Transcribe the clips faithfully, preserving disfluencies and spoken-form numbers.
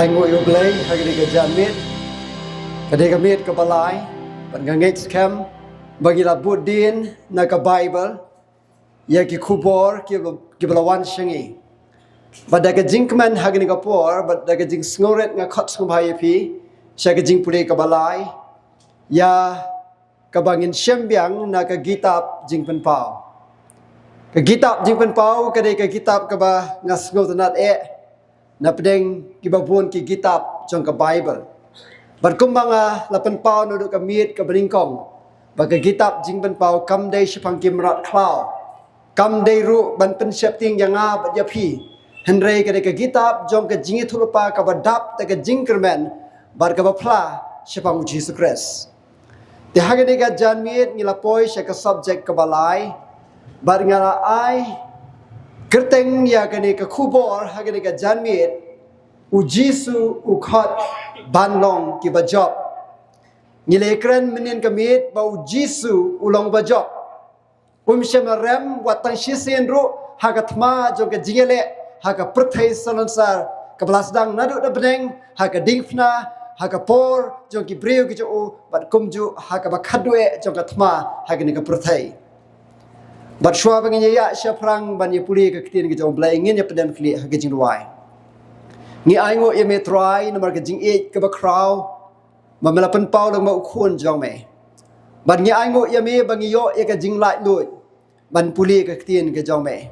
Nguh ïa U Blei ha kane ka janmiet. Ka dei ka miet kaba lai, bad nga ngeit skhem ba ngi la bud dien na ka Baibl ïa ki khubor ki, kiba la wan sha ngi. Bad da ka jingkmen ha kane ka por, bad da ka jingsngewrit nga khot sngewbha ïa phi sha ka jingpule kaba lai ïa kaba ngin shem biang na ka kitab Jingpynpaw. Ka kitab Jingpynpaw ka dei ka kitab kaba nga sngewtynnad eh na pdeng kiba bun ki kitab jong ka Baibl. Bad kumba nga la pynpaw naduh ka miet kaba nyngkong, ba ka kitab Jingpynpaw kam dei shaphang ki mrad khlaw, kam dei ruh ban pynsheptieng ïa nga bad ïa phi, hynrei ka dei ka kitab jong ka jingïathuhlypa kaba dap da ka jingkyrmen bad kaba phla shaphang U Jisu Khrist. Te ha kane ka janmiet ngi la poi sha ka subject kaba lai, bad nga la ai kyrteng ïa kane ka khubor ha kane ka janmiet: U Jisu u khot ban long kiba jop. Ngi la kren mynhynnin ka miet ba U Jisu u long ba jop. Um shym la rem wat tang shisien ruh ha ka thma jong ka jingïaleh ha ka pyrthei salonsar, kaba la sdang naduh da bneng, ha ka diengphna, ha ka por jong ki briew ki jong u, bad kumjuh ha kaba khadduh jong ka thma ha kane ka pyrthei. Bad shuwa ba ngin ïa ïaid shaphrang ban ïa pule ka ktien ka jong U Blei, ngin ïa pdiang khlieh ha ka jingduwai. Ngi ainguh ïa me Trai namar ka jingïeit kaba khraw ba me la pynpaw lang ba u khun jong me. Bad ngi ainguh ïa me ba ngi ïoh ïa ka jinglaitluid ban pule ka ktien ka jong me.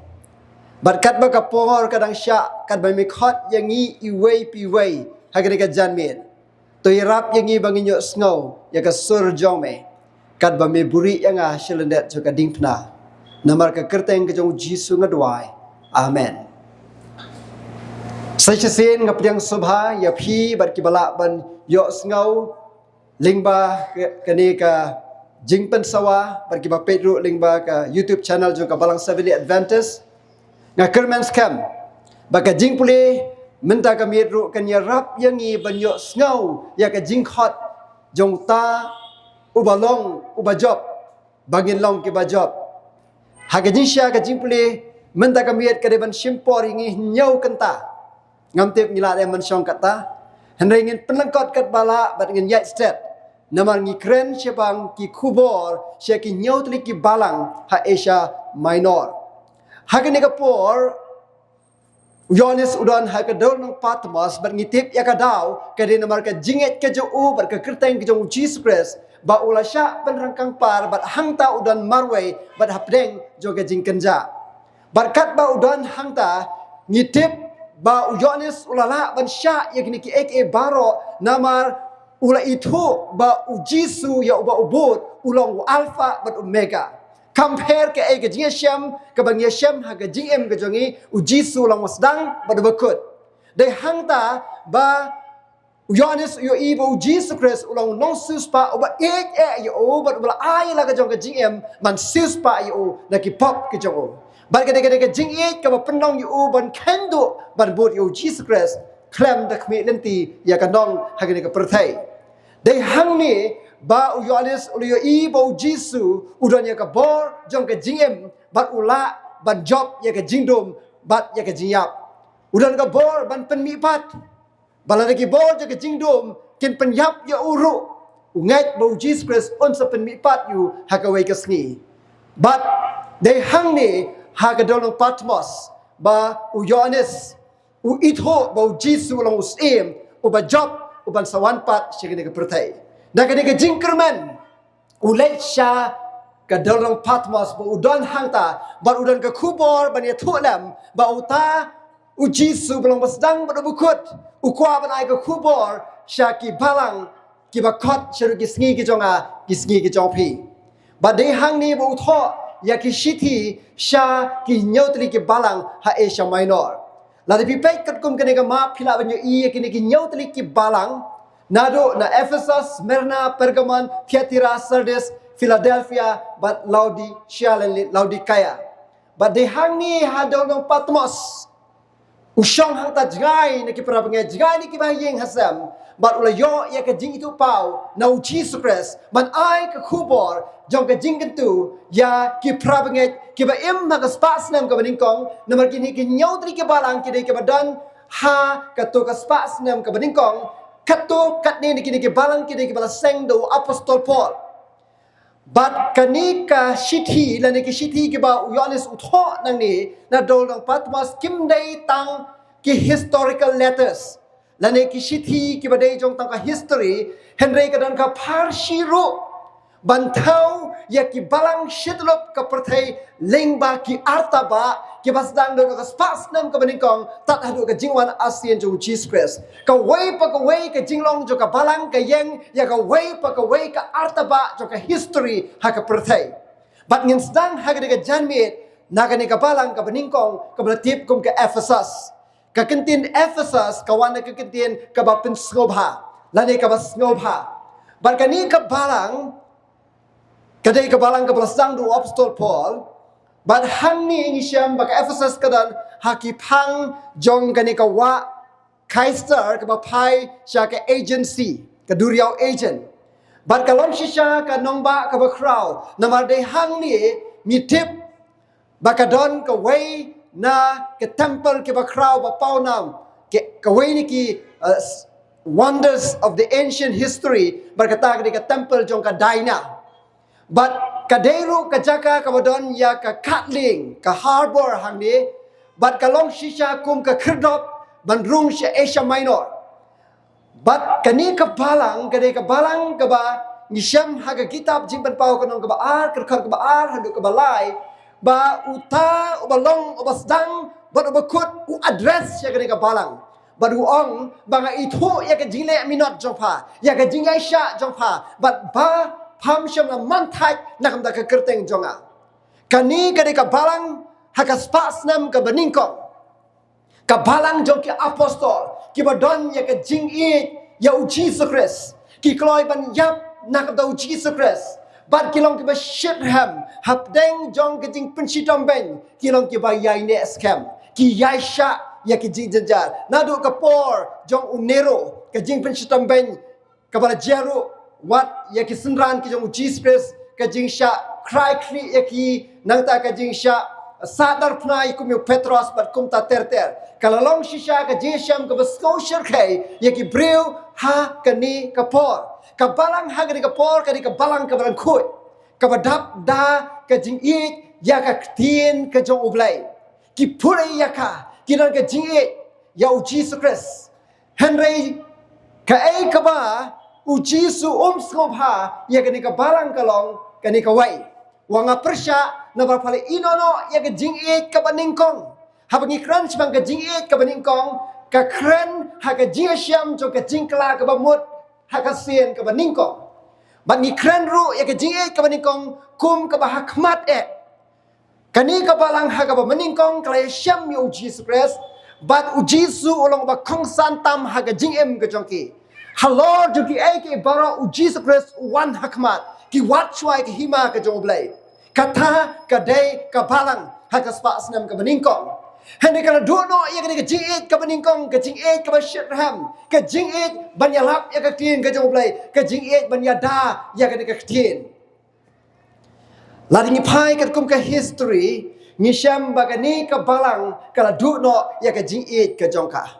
Bad katba ka por ka dang shah, katba me khot ïa ngi iwei pa iwei ha kane ka janmiet, to ïarap ïa ngi ba ngin ïohsngew ïa ka sur jong me, katba me buhrieh ïa nga sha lyndet jong ka diengphna. Namar ka kyrteng ka jong U Jisu nga duwai. Amen. Sa shisien nga pdiang sngewbha ïa phi bad kiba lah ban ïohsngew lyngba ka, kane ka jingpynsawa, bad kiba peit ruh lyngba ka YouTube channel jong ka Balang Seventh Day Adventist. Nga kyrmen skhem ba ka jingpule mynta ka miet ruh kan ïarap ïa ngi ban ïohsngew ïa ka jingkhot jong uta uba long uba jop, ba ngin long kiba jop. Ha ka jingshisha ka jingpule mynta ka miet ka dei ban shim por ïa ngi hynñiew kynta. Ngam tip ngi lah dei ban shong katta, hynrei ngin pynlyngkot katba lah bad ngin ïaid stet, namar ngi kren shaphang ki khubor sha ki hynñiew tylli ki balang ha Asia Minor. Ha kane ka por u Ïoannis u don ha ka dewlynnong Patmos, bad ngi tip ïa ka daw ka dei namar ka jingngeit ka jong u bad ka kyrteng ka jong U Jisu Khrist, ba u la shah pynrangkang par bad hangta u don marwei bad hapdeng jong ka jingkynjah. Bad katba u don hangta, ngi tip ba u Ïoannis u la lah ban shah ïa kine kiei kiei baroh, namar u la ithuh ba U Jisu ïa uba u bud u long u Alpha bad Omega. Kam pher kaei ka jingïashem kaba ngi ïashem ha ka jingim ka jong ngi, U Jisu u long uba sdang bad uba kut. Dei hangta ba u Ïoannis u ïohi ba U Jisu Khrist u long u nongsiewspah uba ïeit eh ïa u bad uba la ai la ka jong ka jingim ban siewspah ïa u na ki pop ki jong u. Bad ka dei, ka dei ka jingïeit kaba pynlong ïa u ban khein duh ban bud ïa U Jisu Khrist khlem da khmih lynti ïa ka nong ha kane ka pyrthei. Dei hangne ba u Ïoannis u la ïohi ba U Jisu u don ïa ka bor jong ka jingim bad u lah ban jop ïa ka jingdum bad ïa ka jingïap. U don ka bor ban pynmihpat. Ba lada ki bor jong ka jingdum kin pynïap ïa u ruh, u ngeit ba U Jisu Khrist un sa pynmihpat ïa u ha kawei ka sngi. Bad dei hangne ha ka dewlynnong Patmos ba u Ïoannis u ithuh ba U Jisu u long u Syiem uba jop, uban sa wan pat sha kane ka pyrthei. Na kane ka jingkyrmen u leit sha ka dewlynnong Patmos ba u don hangta, bad u don ka khubor ban ïathuh lem ba uta U Jisu ba long ba sdang bad uba kut u kwah ban ai ka khubor sha ki balang kiba khot sha ruh ki sngi ki jong nga, ki sngi ki jong phi. Bad dei hangne ba u thoh ïa ki shithi sha ki hynñiew tylli ki balang ha Asia Minor. Lada phi peit katkum kane ka map phi lah ban ïohi ïa kine ki hynñiew tylli ki balang, naduh na Ephesus, Smyrna, Pergamon, Thyatira, Sardis, Philadelphia bad Laodicea lane Laodikaia. Bad dei hangne ha dewlynnong Patmos u shong hangta jngai na ki para bangeit, jngai na ki bahaïing hasem, bad u la ïoh ïa ka jingithuhpaw na U Jisu Khrist ban ai ka khubor jong ka jingkyntu ïa ki para bangeit kiba im ha ka spah snem kaba nyngkong. Namar kine ki hynñiew tylli ki balang ki dei kiba don ha kato ka spah snem kaba nyngkong, kato katne na kine ki balang ki dei kiba la seng da u apostol Paul. Bad kane ka shithi, lane ki shithi kiba u Ïoannis u thoh nangne na dewlynnong Patmos, kim dei tang ki historical letters, lane ki shithi kiba dei jong tang ka history, hynrei ka don ka pharshi ruh ban thaw ïa ki balang shityllup ka pyrthei lyngba ki artabah kiba sdang naduh ka spah snem kaba nyngkong tad haduh ka jingwan arsien jong u Jisu Khrist. Kawei pa kawei ka jinglong jong ka balang ka ïeng ïa kawei pa kawei ka artabah jong ka history ha ka pyrthei. Bad ngin sdang ha kane ka janmiet na kane ka balang kaba nyngkong kaba la tip kum ka Ephesus. Ka kyntien Ephesus ka wan na ka kyntien kaba pynsngewbha, lane kaba sngewbha. Bad kane ka balang ka dei ka balang kaba la sdang da u apostol Paul. Bad hangne ngi shem ba ka Ephesus ka don ha ki phang jong kane ka wah Kaister kaba phai sha ka Aegean Sea, ka duriaw Aegean. Bad ka long shisha ka nongbah kaba khraw, namar dei hangne ngi tip ba ka don kawei na ka temple kaba khraw ba pawnam, ka, kawei na ki, uh, s-, wonders of the ancient history, bad kata ka dei ka temple jong ka Diana. Bad ka dei ruh ka jaka kaba don ïa ka katling, ka harbour hangne, bad ka long shisha kum ka khyrdop ban rung sha Asia Minor. Bad kane ka balang ka dei ka balang kaba ngi shem ha ka kitab Jingpynpaw ka lynnong kaba ar, ka dkhot kaba ar haduh kaba lai, ba uta uba long uba sdang bad uba kut u address ïa kane ka balang. Bad u ong ba nga ithuh ïa ka jingleh minot jong pha, ïa ka jingïaishah jong pha, bad ba pham shym la man thait na ka bynta ka kyrteng jong nga. Kane ka dei ka balang ha ka spah snem kaba nyngkong, ka balang jong ki apostol kiba don ïa ka jingïeit ïa u Jisu Khrist, ki kloi ban ïap na ka bynta u Jisu Khrist, bad ki long kiba shitrhem hapdeng jong ka jingpynshitom beiñ, ki long kiba ïaineh skhem, ki ïaishah ïa ka jingjynjar. Naduh ka por jong u Nero ka jingpynshitom beiñ kaba la jia ruh wat ïa ki synran ki jong u Jisu Khrist, ka jingshah khrai khlieh ïa ki, nangta ka jingshah sahdar pnai kum ïa u Petros bad kumta ter ter. Ka la long shisha ka jingshem kaba sngewshyrkhei ïa ki briew ha kane ka por. Ka balang ha kane ka por ka dei ka balang kaba lyngkhuh, kaba dap da ka jingïeit ïa ka ktien ka jong U Blei. Ki pule ïa ka, ki don ka jingïeit ïa u Jisu Khrist. Hynrei kaei kaba u Jisu um sngewbha ïa kane ka balang ka long kane kawei: wat nga pyrshah, naba pha la ïehnoh noh ïa ka jingïeit kaba nyngkong. Haba ngi kren shaphang ka jingïeit kaba nyngkong, ka kren ha ka jingïashem jong ka jingkylla kaba mut ha ka sien kaba nyngkong. Bad ngi kren ruh ïa ka jingïeit kaba nyngkong kum kaba ha khmat eh. Kane ka balang ha kaba nyngkong ka la ïashem ïa u Jisu Khrist, bad u Jisu u long ba kongsan tam ha ka jingim ka jong ki. Halor jong kiei kiei baroh u Jisu Khrist u wan ha khmat, ki wad shuwa ïa ka hima ka jong U Blei. Kata ka dei ka balang ha ka spah snem kaba nyngkong. Hynrei ka la duh noh ïa kane ka jingïeit kaba nyngkong, ka jingïeit kaba shitrhem, ka jingïeit ban ïalap ïa ka ktien ka jong U Blei, ka jingïeit ban ïada ïa kane ka ktien. Lada ngi phai katkum ka history, ngi shem ba kane ka balang ka la duh noh ïa ka jingïeit ka jong ka.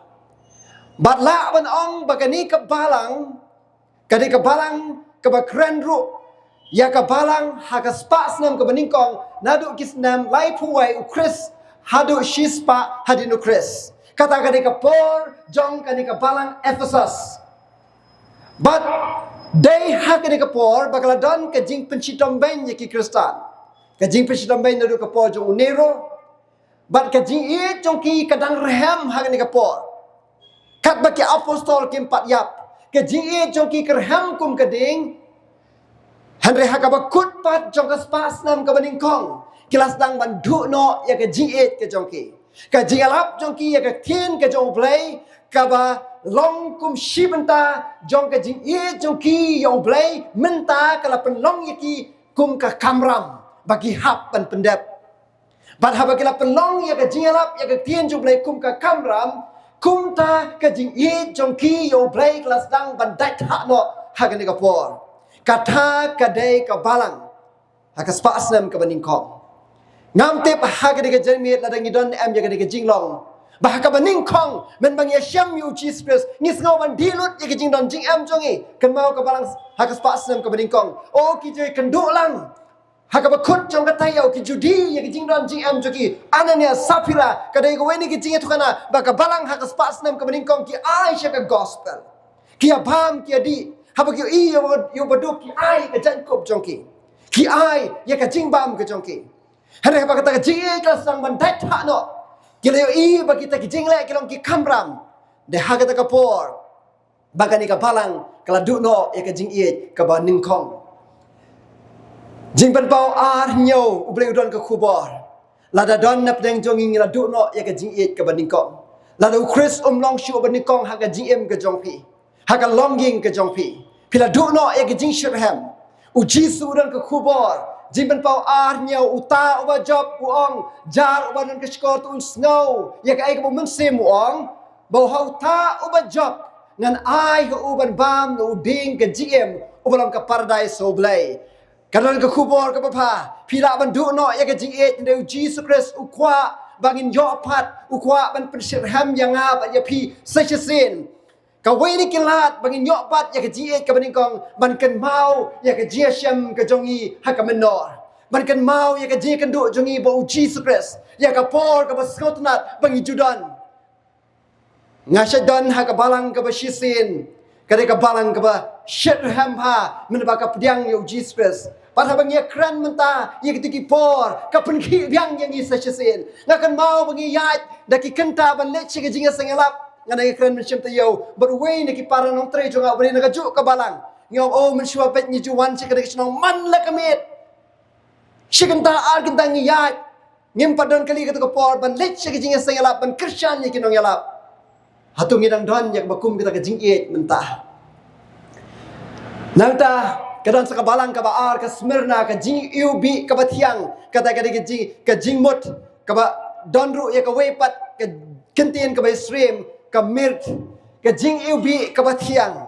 Bad lah ban ong ba kane ka balang ka dei ka balang kaba kren ruh ïa ka balang ha ka spah snem kaba nyngkong, naduh ki snem laiphew wei U Khrist haduh shispah hadien U Khrist. Kata ka dei ka por jong kane ka balang Ephesus. Bad dei ha kane ka por ba ka la don ka jingpynshitom beiñ ïa ki Khristan. Ka jingpynshitom beiñ naduh ka por jong u Nero. Bad ka jingïeit jong ki ka dang rhem ha kane ka por. Katba ki apostol kim pat ïap, ka jingïeit jong ki ka rhem kum ka ding. Hynrei ha kaba kut pat jong ka spah snem kaba nyngkong, ki la sdang ban duh noh ïa ka jingïeit ka jong ki. Ka jingïalap jong ki ïa ka ktien ka jong U Blei, kaba long kum shi bynta jong ka jingïeit jong ki ïa U Blei, mynta ka la pynlong ïa ki kum ka kamram ba ki hap ban pyndep. Bad haba ki la pynlong ïa ka jingïalap ïa ka ktien jong U Blei kum ka kamram, kumta ka jingïeit jong ki ïa U Blei ka la sdang ban dait hah noh ha kane ka por. Kata ka dei ka balang ha ka spah snem kaba nyngkong. Ngam tip ha kane ka janmiet lada ngi don em ïa kane ka jinglong. Ba ha kaba nyngkong, mynba ngi ïashem ïa u Jisu Khrist, ngi sngew ban dih lut ïa ka jingdon jingem jong ngi. Kynmaw ka balang ha ka spah snem kaba nyngkong. O ki ju ïakynduh lang ha kaba kut jong ka taïew, ki ju dih ïa ka jingdon jingem jong ki. Ananias, Saphira, ka dei kawei na ki jingïathuhkhana ba ka balang ha ka spah snem kaba nyngkong ki ai sha ka gospel. Ki ïabam, ki ïadih. Haba ki ïohi ïa u, ïa u baduk, ki ai ka jaiñkup jong ki. Ki ai ïa ka jingbam ka jong ki. Hynrei haba kata ka jingïeit ka la sdang ban dait thah noh, ki la ïohi ba kita ki jingleh ki long ki kamram. Dei ha kata ka por ba kane ka balang ka la duh noh ïa ka jingïeit kaba nyngkong. Jingpynpaw ar hynñiew, U Blei u don ka khubor. Lada don na pdeng jong ngi, ngi la duh noh ïa ka jingïeit kaba nyngkong. Lada U Khrist um long shuh ba nyngkong ha ka jingim ka jong phi, ha ka longïing ka jong phi, phi la duh noh ïa ka jingshitrhem. U Jisu u don ka khubor. Jingpynpaw ar hynñiew, uta uba jop u ong, jar uba don ka shkor to un sngew ïa kaei kaba u Mynsiem u ong. Ba ha uta uba jop ngan ai ha u ban bam na u dieng ka jingim uba long ka paradais ha U Blei. Ka don ka khubor kaba bha. Phi lah ban duh noh ïa ka jingïeit, hynrei U Jisu Khrist u kwah ba ngin ïoh pat, u kwah ban pynshitrhem ïa nga bad ïa phi sa shisien. Kawei na ki lad ba ngin ïoh pat ïa ka jingïeit kaba nyngkong, ban kynmaw ïa ka jingïashem ka jong ngi ha ka mynnor. Ban kynmaw ïa ka jingïakynduh jong ngi bad U Jisu Khrist, ïa ka por kaba sngewtynnat ba ngi ju don. Nga shait don ha ka balang kaba shisien, ka dei ka balang kaba shitrhem bha, mynba ka pdiang ïa U Jisu Khrist. Bad haba ngi ïakren mynta ïa kito ki por, ka pynkhih biang ïa ngi sa shisien. Nga kynmaw ba ngi ïaid da ki kynta ban leit sha ka jingïaseng ïalap. Nga dang ïakren mynshem taïew bad uwei na ki para nongtrei jong nga uba dei na kajuh ka balang. Ngi ong, o, mynshuwa bad ngi ju wan sha kane ka shnong man la ka miet. Shi kynta ar kynta ngi ïaid. Ngim pat don kali kata ka por ban leit sha ka jingïaseng ïalap, ban kyrshan ïa ki nongïalap. Hato ngi dang don ïa kaba kum kata ka jingïeit mynta? Nangta ka don sa ka balang kaba ar, ka Smyrna, ka jingiwbih kaba thiang. Kata ka dei ka jing, ka jingmut, kaba don ruh ïa kawei pat ka kyntien kaba ïasyriem, ka mirth, ka jingiwbih kaba thiang.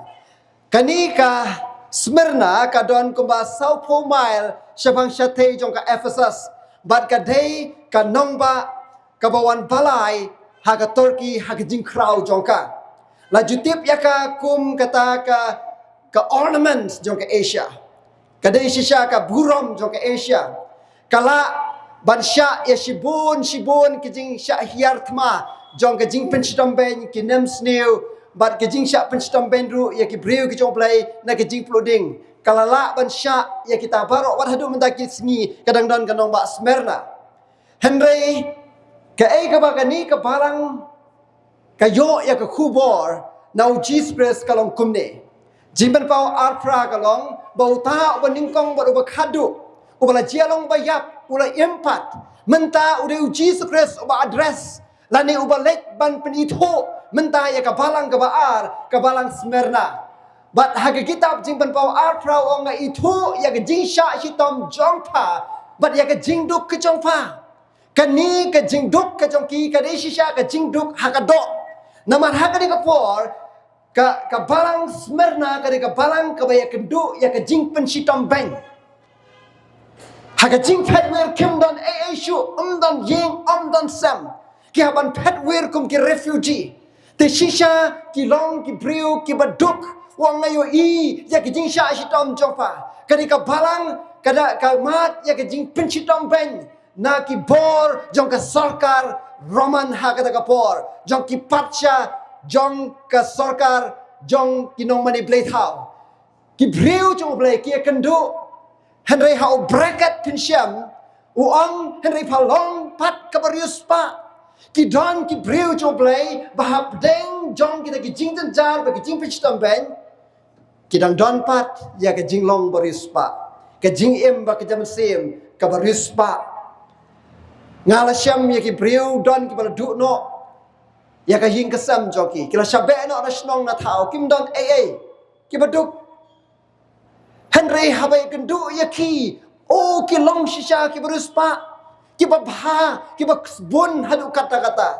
Kane ka Smyrna ka don kumba sawphew mail shaphang shatei jong ka Ephesus, bad ka dei ka nongbah kaba wan balai ha ka Turkey ha ka jingkhraw jong ka. La ju tip ïa ka kum kata ka, ka ornament jong ka Asia. Ka dei shisha ka burom jong ka Asia. Ka lah ban shah ïa shibun shibun ki jingshah hiar thma jong ka jingpynshitom beiñ, ki nemsniew, bad ki jingshah pynshitom beiñ ruh ïa ki briew ki jong U Blei na ki jingpluh ding. Ka la lah ban shah ïa kita baroh, wat haduh mynta ki sngi ka dang don ka nongbah Smyrna. Hynrei kaei kaba kane ka balang ka ïoh ïa ka khubor na U Jisu Khrist ka long kumne. Jingpynpaw arphra ka long ba uta uba nyngkong bad uba khatduh, uba la jia long ba ïap, u la im pat. Mynta u dei U Jisu Khrist uba address, lane uba leit ban pynithuh mynta ïa ka balang kaba ar, ka balang Smyrna. Bad ha ka kitab Jingpynpaw arphra u ong, nga ithuh ïa ka jingshah shitom jong pha bad ïa ka jingduk ka jong pha. Kane ka jingduk ka jong ki ka dei shisha ka jingduk ha ka doh. Namar ha kane ka por ka, ka balang Smyrna ka dei ka balang kaba ïakynduh ïa ka jingpynshitom beiñ. Ha ka jingphet wir kim don ei ei shuh, ym don ïing, ym don sem. Ki hap ban phet wir kum ki refugee. Te shisha ki long ki briew kiba duk. Wat nga ïohi ïa ka jingshah shitom jong pha. Ka dei ka balang ka da ka mad ïa ka jingpynshitom beiñ na ki bor jong ka sorkar Roman ha kata ka por, jong ki patsha, jong ka sorkar, jong ki nongmane blei thaw. Ki briew jong U Blei ki ïakynduh. Hynrei ha u bracket pynshem u ong, hynrei pha long pat kaba riewspah. Ki don ki briew jong U Blei ba hapdeng jong kita ki jingjynjar bad ki jingpynshitom beiñ, ki dang don pat ïa ka jinglong ba riewspah, ka jingim bad ka jingmynsiem kaba riewspah. Nga la shem ïa ki briew, don kiba la duh noh ïa ka ïing ka sem jong ki, ki la shah beh noh na shnong na thaw, kim don ei ei, kiba duk. Hynrei haba ïakynduh ïa ki, o, ki long shisha kiba riewspah, kiba bha, kiba sbun haduh katta katta.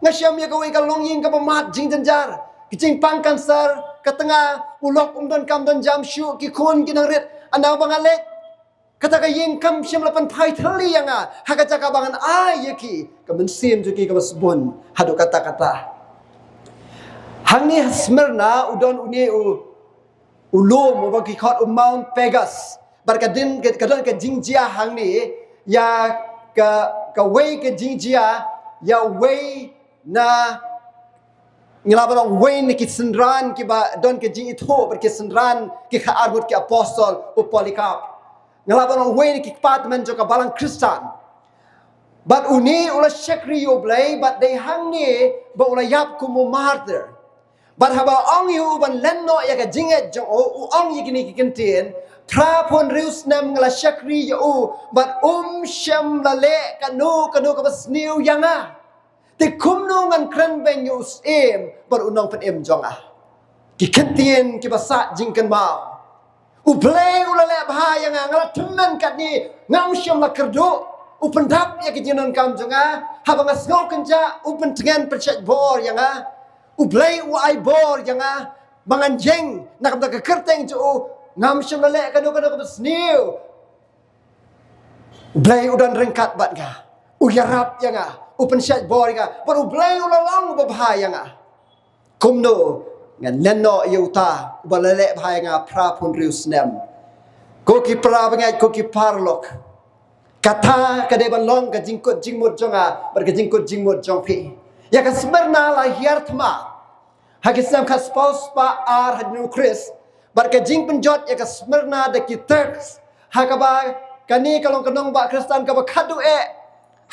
Nga shem ïa kawei ka longïing kaba mad jingjynjar, ka jingpang cancer, ka tnga, u lok um don kam don jam shuh, ki khun ki nang rit. Ynda ba nga leit Kata ka ïing kam shym la pynphai thylli ïa nga ha ka jaka ba ngan ai ïa ki. Ka mynsiem jong ki kaba sbun haduh katta katta. Hangne ha Smyrna u don une u, u lum uba ki khot u Mount Pegasus. Bad ka dei ka, ka don ka jingjia hangne ïa ka, kawei ka jingjia ïa uwei na, nga lah ban ong uwei na ki synran kiba don ka jingithuh bad ki synran ki kha arngut ki apostol, u Polycarp. Nga lah ban ong uwei na ki kpa tymmen jong ka balang Khristan. Bad une u la shakri ïa U Blei bad dei hangne ba u la ïap kum u martyr. Bad haba ong ïa u ban len noh ïa ka jingngeit jong u, u ong ïa kine ki kyntien: Phra phew hynriew snem nga la shakri ïa u bad um shym la leh kano kano kaba sniew ïa nga. Te kumno ngan kren beiñ ïa u Syiem bad u Nongpynim jong nga? Ki kyntien kiba sah jingkynmaw. U Blei u la leh bha ïa nga, nga la tymmen katne, ngam shym la kyrduh. U pyndap ïa ki jingdonkam jong nga, haba nga sngew kynjah u pyntngen pynshait bor ïa nga. U Blei u ai bor ïa nga ba ngan ïeng na ka bynta ka kyrteng jong u, ngam shym la leh kano kano kaba sniew. U Blei u don ryngkat bad nga, u ïarap ïa nga, u pynshait bor ïa nga, bad U Blei u la long uba bha ïa nga. Kumno ngan len noh ïa uta uba la leh bha ïa nga phra phew hynriew snem? Ko ki para bangeit, ko ki paralok, kata ka dei ban long ka jingkut jingmut jong nga bad ka jingkut jingmut jong phi. Ïa ka Smyrna la hiar thma ha ki snem khatspah spah ar hadien u Khrist, bad ka jingpynjot ïa ka Smyrna da ki Turks, ha kaba kane ka long ka nongbah Khristan kaba khadduh eh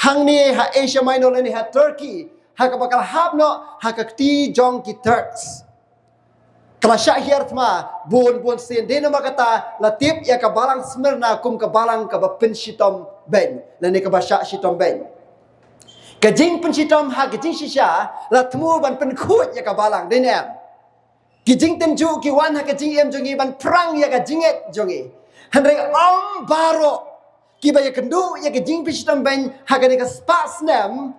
hangne ha Asia Minor lane ha Turkey, ha kaba ka la hap noh ha ka kti jong ki Turks. Ka la shah hiar thma bun bun sien, dei namar kata la tip ïa ka balang Smyrna kum ka balang kaba pynshitom beiñ lane kaba shah shitom beiñ. Ka jingpynshitom ha ka jingshisha la thmu ban pynkhuid ïa ka balang, dei ne em? Ki jingtynjuh ki wan ha ka jingim jong ngi ban phrang ïa ka jingngeit jong ngi. Hynrei ym baroh kiba ïakynduh ïa ka jingpynshitom beiñ ha kane ka spah snem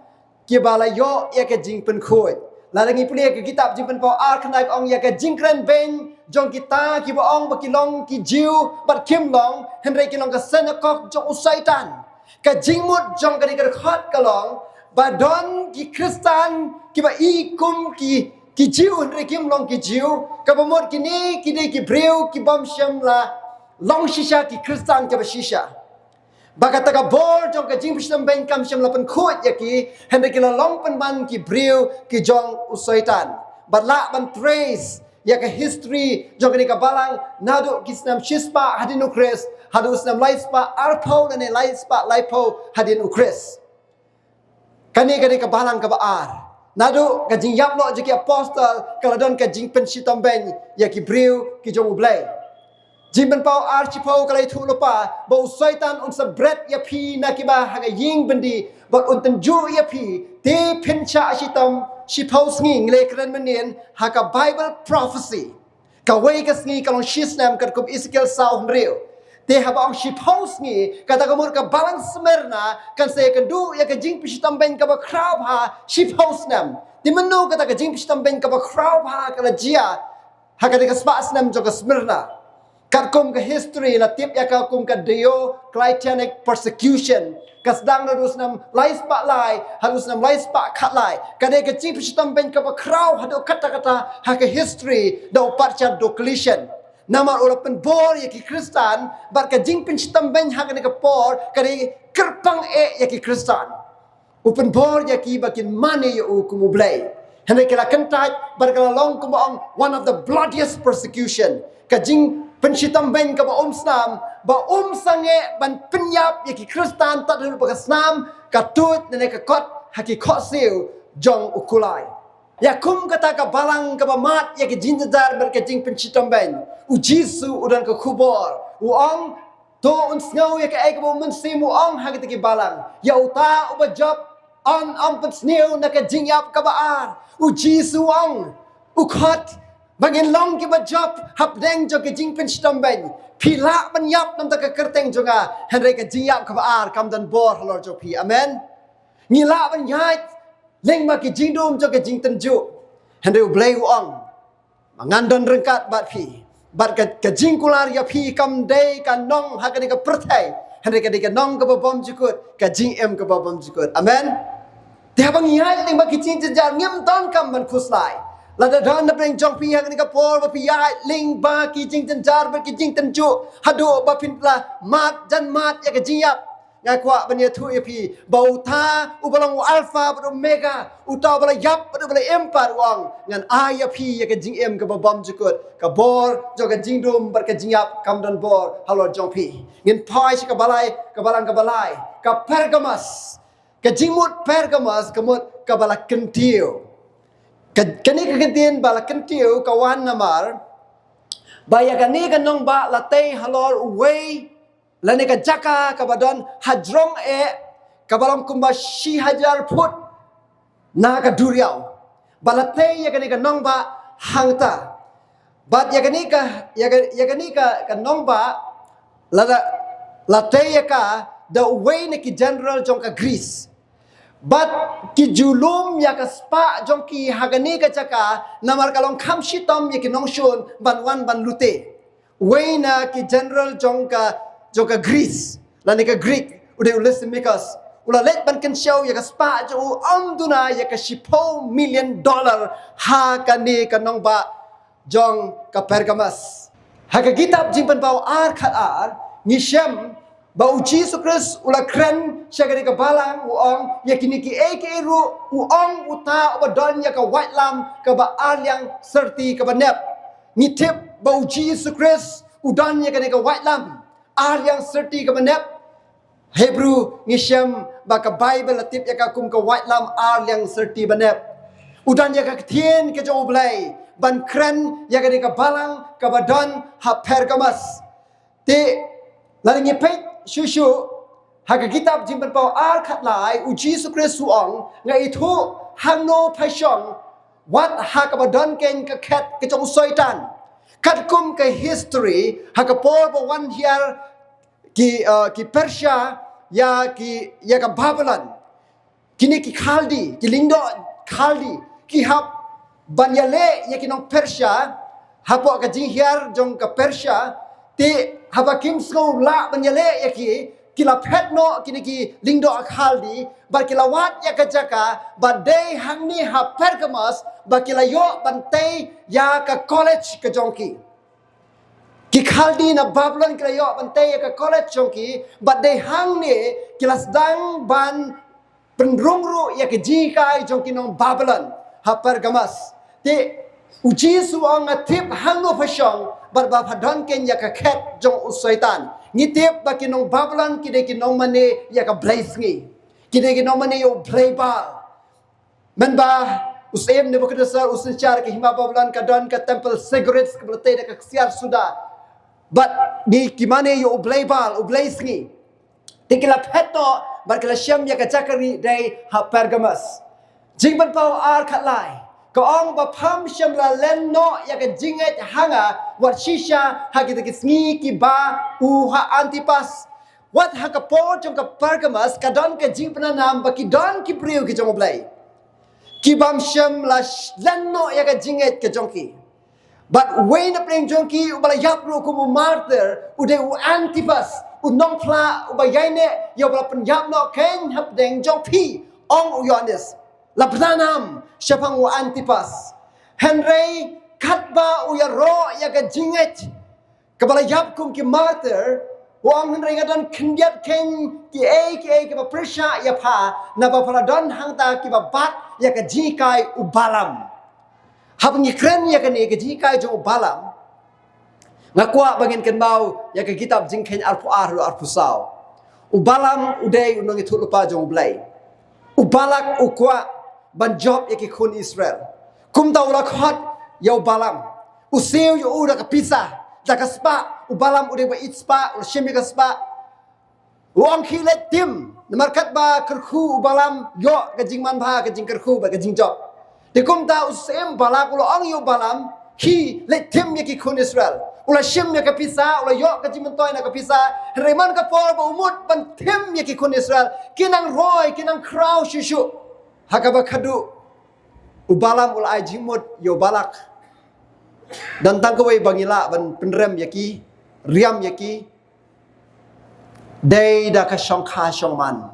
kiba la ïoh ïa ka jingpynkhuid. Lada ngi pule ïa ka kitab Jingpynpaw ar khyndai, ka ong ïa ka jingkren beiñ jong kita kiba ong ba ki long ki Jiw bad kim long, hynrei ki long ka synagog jong u Soitan. Ka jingmut jong kane ka dkhot ka long ba don ki Khristan kiba i kum ki, ki Jiw hynrei kim long ki Jiw. Kaba mut kine ki dei ki briew ki bym shym la long shisha ki Khristan kiba shisha. Ba kata ka bor jong ka jingpynshitom beiñ kam shym la pynkhuid ïa ki, hynrei ki la long pynban ki briew ki jong u Soitan. Bad lah ban trace ïa ka history jong kane ka balang naduh ki snem shispah hadien u Khrist haduh u snem laispah arphew lane laispah laiphew hadien u Khrist. Kane, kane ka balang kaba ar. Naduh ka jingïap noh jong ki apostol ka la don ka jingpynshitom beiñ ïa ki briew ki jong U Blei. Jingpynpaw ar shiphew ka la ïathuh lypa ba u Soitan un sa bret ïa phi na kiba ha ka ïing byndi bad un tynjuh ïa phi. Te phin shah shitom shiphew sngi, ngi la kren mynnin ha ka Bible prophecy. Kawei ka sngi ka long shi snem katkum Ezekiel saw hynriew. Te haba ong shiphew sngi, kata ka mut ka balang Smyrna kan sa ïakynduh ïa ka jingpynshitom beiñ kaba khraw bha shiphew snem. Te mynno kata ka jingpynshitom beiñ kaba khraw bha ka la jia ha kane ka spah snem jong ka Smyrna? Katkum ka history la tip ïa ka kum ka Diocletianic persecution. Ka sdang naduh u snem laispah lai haduh u snem laispah khatlai. Ka dei ka jingpynshitom beiñ kaba khraw haduh katta katta ha ka history da u patriarch Diocletian. Namar u la pynbor ïa ki Khristan bad ka jingpynshitom beiñ ha kane ka por ka dei kyrpang eh ïa ki Khristan. U pynbor ïa ki ba kin mane ïa u kum U Blei. Hynrei ki la kyntait bad ka la long kumba ong one of the bloodiest persecution. Ka jingpynshitom beiñ kaba um snam, ba um sangeh ban pynïap ïa ki Khristan tad haduh ba ka snam ka tuid lane ka kot ha ki khohsiew jong u kulai. Ïa kum kata ka balang kaba mad ïa ka jingjynjar bad ka jingpynshitom beiñ, U Jisu u don ka khubor, u ong, to un sngew ïa kaei kaba U Mynsiem u ong ha kita ki balang. Ïa uta uba jop, un ym pynsniew na ka jingïap kaba ar. U Jisu u ong, u khot ba ngin long kiba jop hapdeng jong ka jingpynshitom beiñ. Phi lah ban ïap namar ka kyrteng jong nga, hynrei ka jingïap kaba ar kam don bor halor jong phi. Amen. Ngi lah ban ïaid lyngba ki jingdum jong ka jingtynjuh, hynrei U Blei u ong, ma ngan don ryngkat bad phi. Bad ka, ka jingkular ïa phi kam dei ka nong ha kane ka pyrthei, hynrei ka dei ka nong kaba bymjukut, ka jingim kaba bymjukut. Amen. Te haba ngi ïaid lyngba ki jingjynjar ngim donkam ban khuslai. Lada don na pdeng jong phi ha kane ka por ba phi ïaid lyngba ki jingjynjar bad ki jingtynjuh haduh ba phin la mad jan mad ïa ka jingïap. Nga kwah ban ïathuh ïa phi ba uta uba long u Alpha bad Omega, uta uba la ïap bad uba la im pat u ong, ngan ai ïa phi ïa ka jingim kaba bymjukut. Ka bor jong ka jingdum bad ka jingïap kam don bor halor jong phi. Ngin phai sha ka balai, ka balang kaba lai, ka Pergamos. Ka jingmut Pergamos ka mut kaba la kyntiew. Ka, kane ka kyntien ba la kyntiew ka wan namar ba ïa kane ka nongbah la tei halor uwei lane ka jaka kaba don hajrong eh kaba long kumba shi hajar phut na ka duriaw. Ba la tei ïa kane ka nongbah hangta. Bad ïa kane ka, ïa ka, ïa kane ka, ka nongbah la, la, la tei ïa ka da uwei na ki general jong ka Greece. Bad ki ju lum ïa ka spah jong ki ha kane ka jaka namar ka long kham shitom ïa ki nongshun ban wan ban lute. Uwei na ki general jong ka, jong ka Greece lane ka Greek, u dei u Lysimachus, u la leit ban kynshew ïa ka spah jong u, ym duna ïa ka shiphew million dollar ha kane ka nongbah jong ka Pergamos. Ha ka kitab Jingpynpaw ar khat ar ngi shem ba u Jisu Khrist u la kren sha kane ka balang, u ong ïa kine kiei kiei ruh, u ong uta uba don ïa ka waitlam kaba ar liang syrti kaba nep. Ngi tip ba u Jisu Khrist u don ïa kane ka waitlam ar liang syrti kaba nep. Hebru ngi shem ba ka Baibl la tip ïa ka kum ka waitlam ar liang syrti ba nep. U don ïa ka ktien ka jong U Blei ban kren ïa kane ka balang kaba don ha Pergamos. Te lada ngi peit shuh shuh ha ka kitab Jingpynpaw ar khat lai, u Jisu Khrist u ong, nga ithuh hangno pha shong, wat ha kaba don keiñ ka khet ka jong u Soitan. Katkum ka history, ha ka por ba wan hiar ki, uh, ki Persia ïa ki, ïa ka Babylon, kine ki Khaldi, ki lyngdoh Khaldi, ki hap ban ïaleh ïa ki nong Persia hapoh ka jinghiar jong ka Persia. Te haba kim sngew lah ban ïaleh ïa ki, ki la phet noh kine ki lyngdoh Khaldi bad ki la wad ïa ka jaka, bad dei hangne ha Pergamos ba ki la ïoh ban tei ïa ka college ka jong ki. Ki Khaldi na Babylon ki la ïoh ban tei ïa ka college jong ki, bad dei hangne ki la sdang ban pynrung ruh ïa ka jinghikai jong ki nong Babylon ha Pergamos. Te u Jisu u ong, nga tip hangno pha shong, bad ba pha don keiñ ïa ka khet jong u Soitan. Ngi tip ba ki nong Babylon ki dei ki nongmane ïa ka bleisngi, ki dei ki nongmane ïa u blei Baal. Mynba u Syiem Nebuchadnezzar u synshar ka hima Babylon, ka don ka temple Sigurd kaba la tei da ka ksiar suda. Bad ngi, ki mane ïa u blei Baal, u bleisngi. Te ki la phet noh bad ki la shem ïa ka jaka rieh dei ha Pergamos. Jingpynpaw ar khat lai ka ong ba pham shym la len noh ïa ka jingngeit ha nga wat shisha ha kita ki sngi kiba u ha Antipas. Wat ha ka por jong ka Pergamos ka don ka jingpynanam ba ki don ki briew ki jong U Blei ki bym shym la sh-, len noh ïa ka jingngeit ka jong ki. Bad uwei na pdeng jong ki uba la ïap ruh kum u martyr u dei u Antipas, u nongphla uba ïaineh ïa uba la pynïap noh keiñ hapdeng jong phi, ong u Ïoannis. La pynanam shaphang u Antipas. Hynrei katba u ïaroh ïa ka jingngeit kaba la ïap kum ki martyr, u ong, hynrei nga don khyndiat keiñ kiei kiei kiba pyrshah ïa pha, naba pha la don hangta kiba bat ïa ka jinghikai u Balaam. Haba ngi kren ïa kane ka jinghikai jong u Balaam, nga kwah ba ngin kynmaw ïa ka kitab Jingkheiñ arphew ar haduh arphew saw. U Balaam u dei u nongïathuhlypa jong U Blei. U Balak u kwah ban jop ïa ki khun Israel. Kumta u la khot ïa u Balaam, u siew ïa u da ka pisa, da ka spah. U Balaam u dei ba ïeit spah, u la shim ïa ka spah. U ong, khie leit tim. Namar katba kyrkhu u Balaam ïoh ka jingmanbha, ka jingkyrkhu bad ka jingjop. Te kumta u Syiem Balak u la ong ïa u Balaam, khie leit tim ïa ki khun Israel. U la shim ïa ka pisa, u la ïoh ka jingmyntoi na ka pisa. Hynrei man ka por ba u mut ban tim ïa ki khun Israel, ki nang roi, ki nang khraw shuh shuh. Ha kaba khadduh u Balaam u la ai jingmut ïa u Balak. Don tang kawei ba ngi lah ban pynrem ïa ki, riam ïa ki, dei da ka shongkha shongman,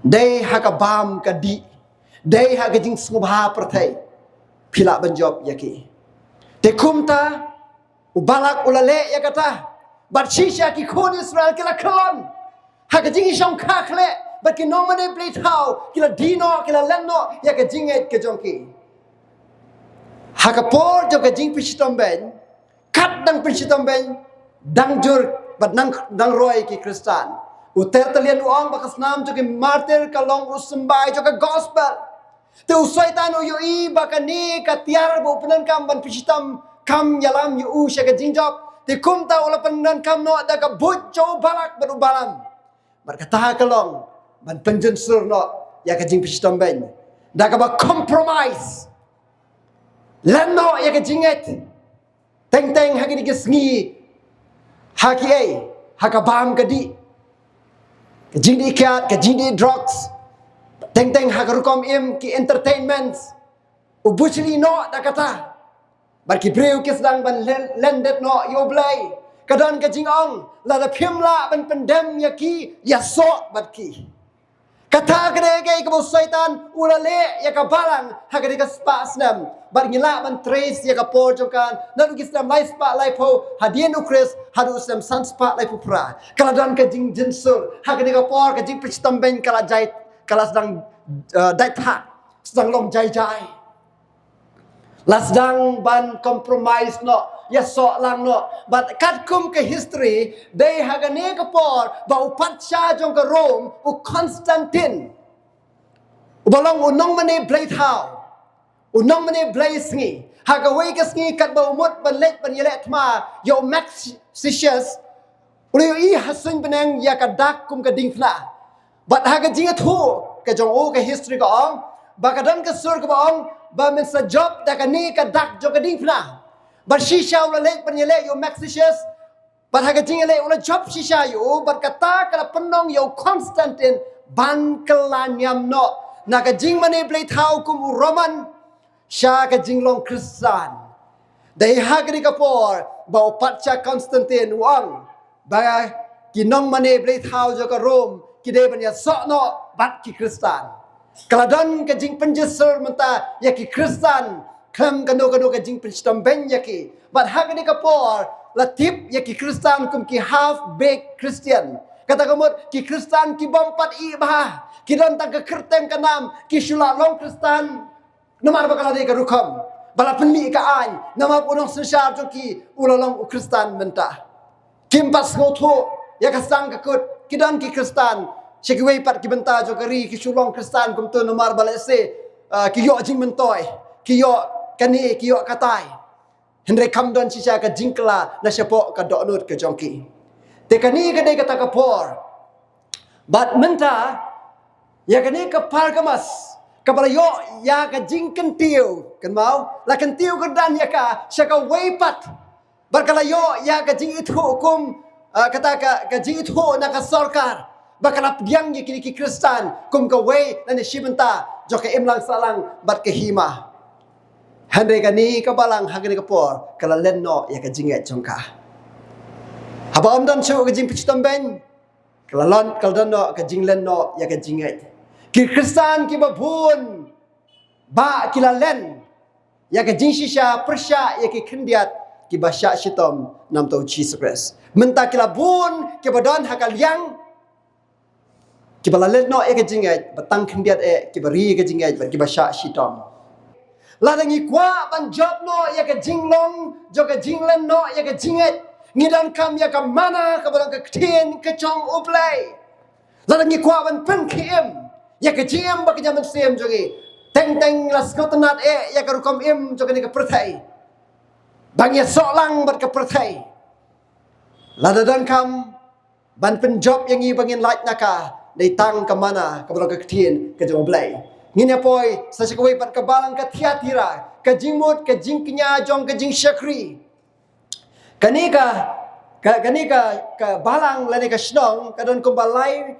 dei ha ka bam ka dih, dei ha ka jingsngewbha pyrthei, phi lah ban jop ïa ki. Te kumta, u Balak u la leh ïa kata, bad shisha ki khun Israel ki la khlem ha ka jingshongkha khleh, bad ki nongmane blei thaw ki la die noh, ki la len noh ïa ka jingngeit ka jong ki. Ha ka por jong ka jingpynshitom beiñ, kat dang pynshitom beiñ, dang jur bad dang, dang roi ki Khristan. U Tertullian u ong ba ka snam jong ki martir ka long u symbai jong ka gospel. Te u Soitan u ïohi ba kane ka tiar ba u pyndonkam ban pynshitom kam ïalam ïa u sha ka jingjop. Te kumta u la pyndonkam noh da ka buit jong u Balak bad u Balaam. Bad kata ka long ban pynjynsur noh ïa ka jingpynshitom beiñ da kaba compromise, len noh ïa ka jingngeit. Teng teng ha kine ki sngi, ha kiei, ha ka bam ka dih, ka jingdih kiad, ka jingdih drugs, teng teng ha ka rukom im, ki entertainments, u buh shlei noh da kata. Bad ki briew ki sdang ban len, lendet noh ïa U Blei. Ka don ka jingong, lada phim lah ban pyndem ïa ki, ïasoh bad ki. Kata ka dei kaei kaba u Soitan u la leh ïa ka Balang ha kane ka spah snem. Bad ngi lah ban trace ïa ka por jong ka naduh ki snem lai spah lai phew hadien u Khrist haduh u snem san spah lai phew phra. Ka la don ka jingjynsur ha kane ka por, ka jingpynshitom beiñ ka la jai, ka la sdang, eh, dait thak, sdang long jai jai. La sdang ban compromise noh, ïasoh lang noh. Bad katkum ka history, dei ha kane ka por ba u patsha jong ka Rome, u Constantine, uba long u nongmane blei thaw, u nongmane blei sngi, ha kawei ka sngi katba u mut ban leit ban ïaleh thma ïa u Maxentius, u la ïohi ha suiñ bneng ïa ka dak kum ka diengphna. Bad ha ka jingïathuh ka jong u, ka history ka ong ba ka don ka sur kaba ong ba men sa jop da kane ka dak jong ka diengphna. Bad shisha u la leit ban ïaleh ïa u Maxentius. Bad ha ka jingïaleh u la jop shisha ïa u, bad kata ka la pynlong ïa u Constantine ban kylla niam noh na ka jingmane blei thaw kum u Roman sha ka jinglong Khristan. Dei ha kane ka por ba u patsha Constantine u ong ba ki nongmane blei thaw jong ka Rome ki dei ban ïasoh noh bad ki Khristan. Ka la don ka jingpynjynsur mynta ïa ki Khristan, khlem kano kano ka jingpynshitom beiñ ïa ki. Bad ha kane ka por la tip ïa ki Khristan kum ki half baked Christian. Kata ka mut ki Khristan ki bym pat ïeh bha, ki don tang ka kyrteng ka nam, ki shu la long Khristan namar ba ka la dei ka rukom ba la pynmih ka aiñ, namar u nongsynshar jong ki u la long u Khristan mynta. Kim pat sngewthuh ïa ka sdang ka kut, ki don ki Khristan sha kiwei pat ki bynta jong ka ri ki shu long Khristan kumto namar ba lehse, ah, ki ïoh jingmyntoi, ki ïoh kane, ki ïoh katai. Hynrei kam don shisha ka jingkylla na shapoh ka dohnud ka jong ki. Te kane ka dei kata ka por. Bad mynta ïa kane ka Pergamos kaba la ïoh ïa ka jingkyntiew, kynmaw, la kyntiew kyrdan ïa ka sha kawei pat. Bad ka la ïoh ïa ka jingithuh kum, ah, kata ka, ka jingithuh na ka sorkar ba ka la pdiang ïa kine ki Khristan kum kawei lane shi bynta jong ka imlang sahlang bad ka hima. Hynrei kane ka Balang ha kane ka por ka la len noh ïa ka jingngeit jong ka. Haba ym don shuh ka jingpynshitom beiñ, ka la lon, ka la don noh ka jinglen noh ïa ka jingngeit. Ki Khristan kiba bun ba ki la len ïa ka jingshisha pyrshah ïa ki khyndiat kiba shah shitom namar u Jisu Khrist. Mynta ki la bun kiba don ha ka liang kiba la len noh ïa ka jingngeit, ba tang khyndiat eh kiba ri ïa ka jingngeit bad kiba shah shitom. Lada ngi kwah ban jop noh ïa ka jinglong jong ka jinglen noh ïa ka jingngeit, ngi donkam ïa ka manna kaba long ka ktien ka jong U Blei. Lada ngi kwah ban pynkhie im ïa ka jingim bad ka jingmynsiem jong ngi, teng teng la sngewtynnad eh ïa ka rukom im jong kane ka pyrthei, ba ngi ïasoh lang bad ka pyrthei. Lada donkam ban pynjop ïa ngi ba ngin lait na ka, dei tang ka manna kaba long ka ktien ka jong U Blei. Ngin ïa poi sa sha kawei pat ka Balang ka Thiatira, ka jingmut, ka jingkñia jong ka jingshakri. Kane ka, ka, kane ka, ka Balang lane ka shnong ka don kumba lai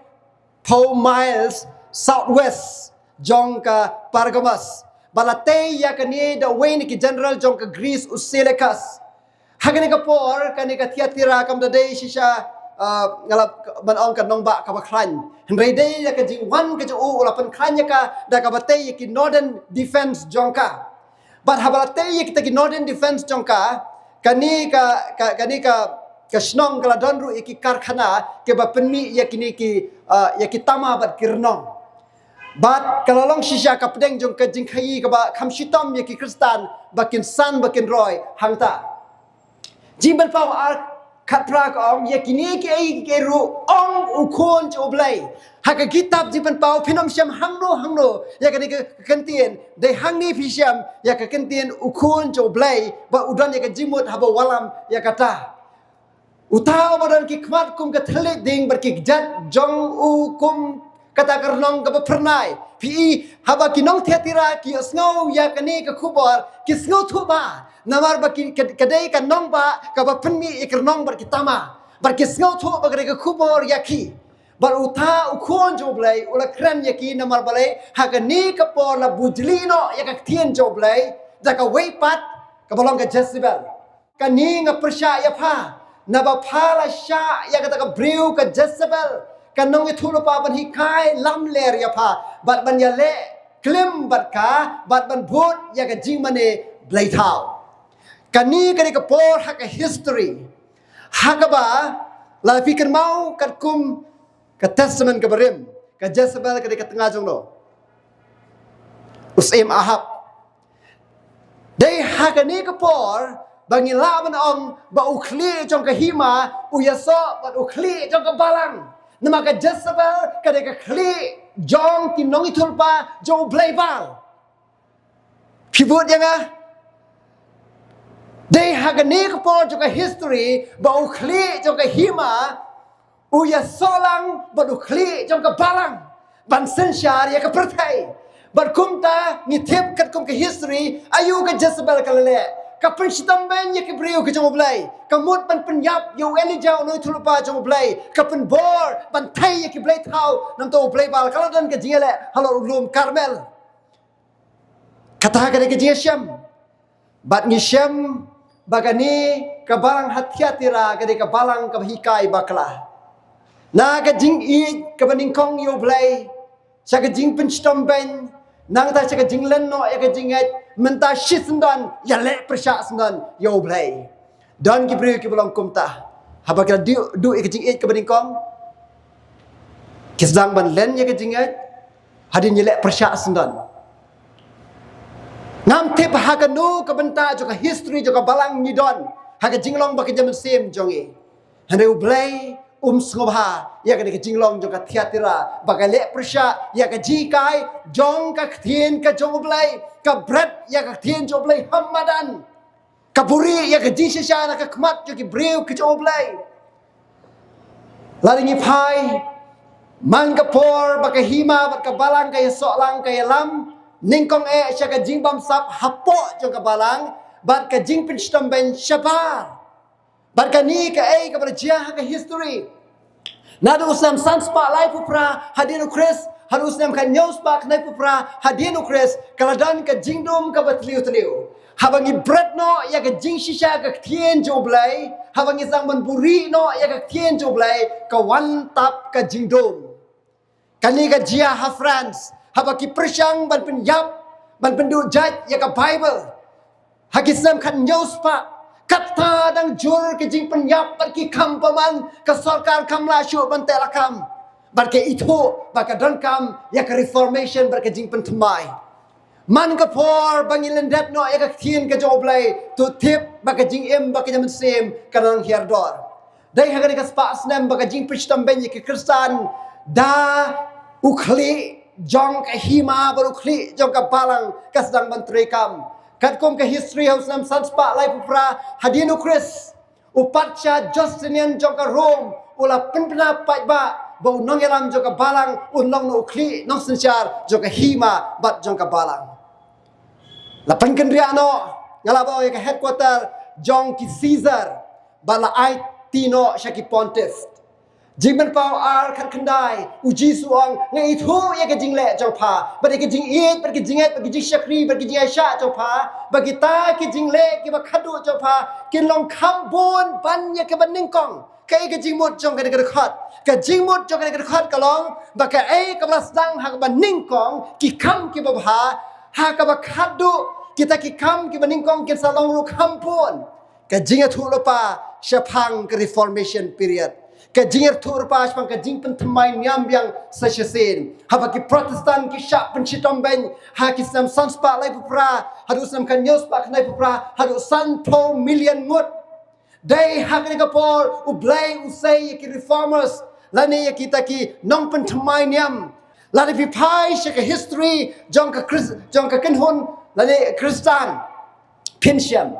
phew miles southwest jong ka Pergamos. Ba la tei ïa kane da uwei na ki general jong ka Greece, u Seleucus. Ha kane ka por, kane ka Thyatira kam da dei shisha, ah, nga la ban ong ka nongbah kaba khlaiñ. Hynrei dei ïa ka jingwan ka jong u, u la pynkhlaiñ ïa ka da kaba tei ïa ki northern defense jong ka. Bad haba la tei ïa kita ki northern defense jong ka, kane ka, ka, kane ka, ka shnong ka la don ruh ïa ki karkhana kiba pynmih ïa kine ki, ah, ïa ki tama bad ki rnong. Bad ka la long shisha ka pdeng jong ka jingkhaïi kaba kham shitom ïa ki Khristan ba kin san ba kin roi hangta. Jingpynpaw ar khatphra ka ong, ïa kine kiei kiei ruh ong U Khun jong U Blei. Ha ka kitab Jingpynpaw phin ym shem hangno hangno ïa kane ka kyntien, dei hangne phi shem ïa ka kyntien U Khun jong U Blei, ba u don ïa ka jingmut haba wallam ïa kata. Uta uba don ki khmat kum ka thylliej ding bad ki kjat jong u kum kata ka rnong kaba phyrnai. Phi i, haba ki nong Thyatira ki ïohsngew ïa kane ka khubor, ki sngewthuh bha. Namar ba ki, ka, ka dei ka nongbah kaba pynmih ïa ki rnong bad ki tama. Bad ki sngewthuh ba ka dei ka khubor ïa ki. Bad uta U Khun jong U Blei u la kren ïa ki, namar balei, ha kane ka por la bujli noh ïa ka ktien jong U Blei da kawei pat kaba long ka Jezebel. Kane nga pyrshah ïa pha, naba pha la shah ïa kata ka briew ka Jezebel, ka nongïathuhlypa, ban hikai lamler ïa pha bad ban ïaleh klim bad ka bad ban bud ïa ka jingmane blei thaw. Kane ka dei ka por ha ka history ha kaba la phi kynmaw katkum ka Testament kaba rim, ka Jezebel ka dei ka tnga jong no, u syiem Ahab. Dei ha kane ka por ba ngi lah ban ong ba u khlieh jong ka hima u ïasoh bad u khlieh jong ka balang. Namar ka Jezebel ka dei ka khlieh jong ki nongïathuhlypa jong u blei Baal. Phi bud ïa nga? Dei ha kane ka por jong ka history ba u khlieh jong ka hima u ïasoh lang bad u khlieh jong ka balang ban synshar ïa ka pyrthei. Bad kumta ngi tip katkum ka history, aïu ka Jezebel ka la leh? Ka pynshitom beiñ ïa ki briew ki jong u Blei. Ka mut ban pynïap ïa u Elijah u nongïathuhlypa jong u Blei. Ka pynbor ban thei ïa ki blei thaw namar u blei Baal. Ka la don ka jingïaleh halor u lum Karmel. Kata ka dei ka jingïashem. Bad ngi shem ba kane ka balang ha Thyatira ka dei ka balang kaba hikai bakla. Na ka jingïeit kaba nyngkong ïa u Blei, sha ka jingpynshitom beiñ, nangta sha ka jinglen noh ïa ka jingngeit, mynta shisyndon ïaleh pyrshah syndon ïa u Blei. Don ki briew kiba long kumta. Haba ki la duh, duh ïa ka jingïeit kaba nyngkong, ki sdang ban len ïa ka jingngeit hadien ïaleh pyrshah syndon. Ngam tip ha kano ka bynta jong ka history jong ka balang ngi don ha ka jinglong bad ka jingmynsiem jong ngi. Hynrei u Blei um sngewbha ïa kane ka jinglong jong ka Thyatira ba ka leh pyrshah ïa ka jinghikai jong ka ktien ka jong u Blei, ka bret ïa ka ktien jong u Blei ha madan. Ka buhrieh ïa ka jingshisha na ka khmat jong ki briew ki jong u Blei. Lada ngi phai, man ka por ba ka hima bad ka balang ka ïasoh lang ka ïalam, nyngkong eh sha ka jingbamsap hapoh jong ka balang bad ka jingpynshitom beiñ shabar. Bad kane kaei kaba la jia ha ka history. Naduh u snem san spah laiphew phra hadien u Khrist haduh u snem khathynñiew spah khyndai phew phra hadien u Khrist, ka la don ka jingdum kaba tliw tliw. Haba ngi bret noh ïa ka jingshisha ka ktien jong u Blei, haba ngi sdang ban buhrieh noh ïa ka ktien jong u Blei, ka wan tap ka jingdum. Kane ka jia ha France, haba ki pyrshang ban pynïap, ban pynduh jait ïa ka Baibl. Ha ki snem khathynñiew spah, kata dang jur ki jingpynïap bad ki kam bymman, ka sorkar kam lah shuh ban teh lakam. Bad ka ithuh ba ka donkam ïa ka reformation bad ka jingpynthymmai. Man ka por ba ngi lyndet noh ïa ka ktien ka jong u Blei, to tip ba ka jingim bad ka jingmynsiem ka nang hiar dor. Dei ha kane ka spah snem ba ka jingpynshitom beiñ ïa ki Khristan da u khlieh jong ka hima bad u khlieh jong ka balang ka sdang ban treikam. Katkum ka history, ha u snem san spah laiphew phra hadien u Khrist, u patsha Justinian jong ka Rome u la pynbna paidbah ba u nongïalam jong ka balang un long noh u khlieh nongsynshar jong ka hima bad jong ka balang. La pynkynriah noh, nga lah ban ong ïa ka headquarter jong ki Caesar, bad la aiti noh sha ki pontiff. Jingpynpaw ar khatkhyndai, u Jisu u ong, nga ithuh ïa ka jingleh jong pha, bad ïa ka jingïeit, bad ka jingngeit, bad ka jingshakri, bad ka jingaishah jong pha, bad kita ki jingleh kiba khadduh jong pha kin long kham bun ban ïa kaba nyngkong. Kaei ka jingmut jong kane ka dkhot? Ka jingmut jong kane ka dkhot ka long ba kaei kaba la sdang ha kaba nyngkong, ki kam kiba bha, ha kaba khadduh, kita ki kam kiba nyngkong kin sa long ruh kham bun. Ka jingïathuhlypa shaphang ka Reformation period. Ka jingïathuhlypa shaphang ka jingpynthymmai niam biang sa shisien. Haba ki Protestant ki shah pynshitom beiñ ha ki snem san spah laiphew phra haduh snem khathynñiew spah khyndai phew phra haduh sanphew million ngut. Dei ha kane ka por U Blei u sei ïa ki reformers, lane ïa kita ki nongpynthymmai niam. Lada phi phai sha ka history jong ka Chris-, jong ka kynhun lane Khristan, phin shem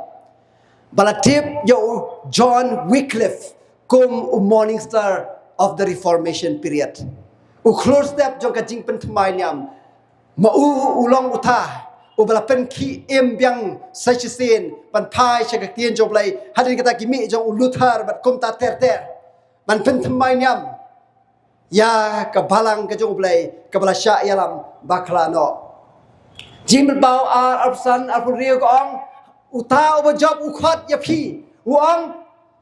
ba la tip ïa u John Wycliffe kum u morning star of the Reformation period. U khlur step jong ka jingpynthymmai niam. Ma u u long uta uba la pynkhih im biang sa shisien ban phai sha ka ktien jong U Blei, hadien kata ki mih jong u Luther bad kumta ter ter, ban pynthymmai niam ïa ka balang ka jong U Blei kaba la shah ïalam bakla noh. Jingpynpaw ar, arphew san, arphew hynriew ka ong, uta uba jop u khot ïa phi, u ong,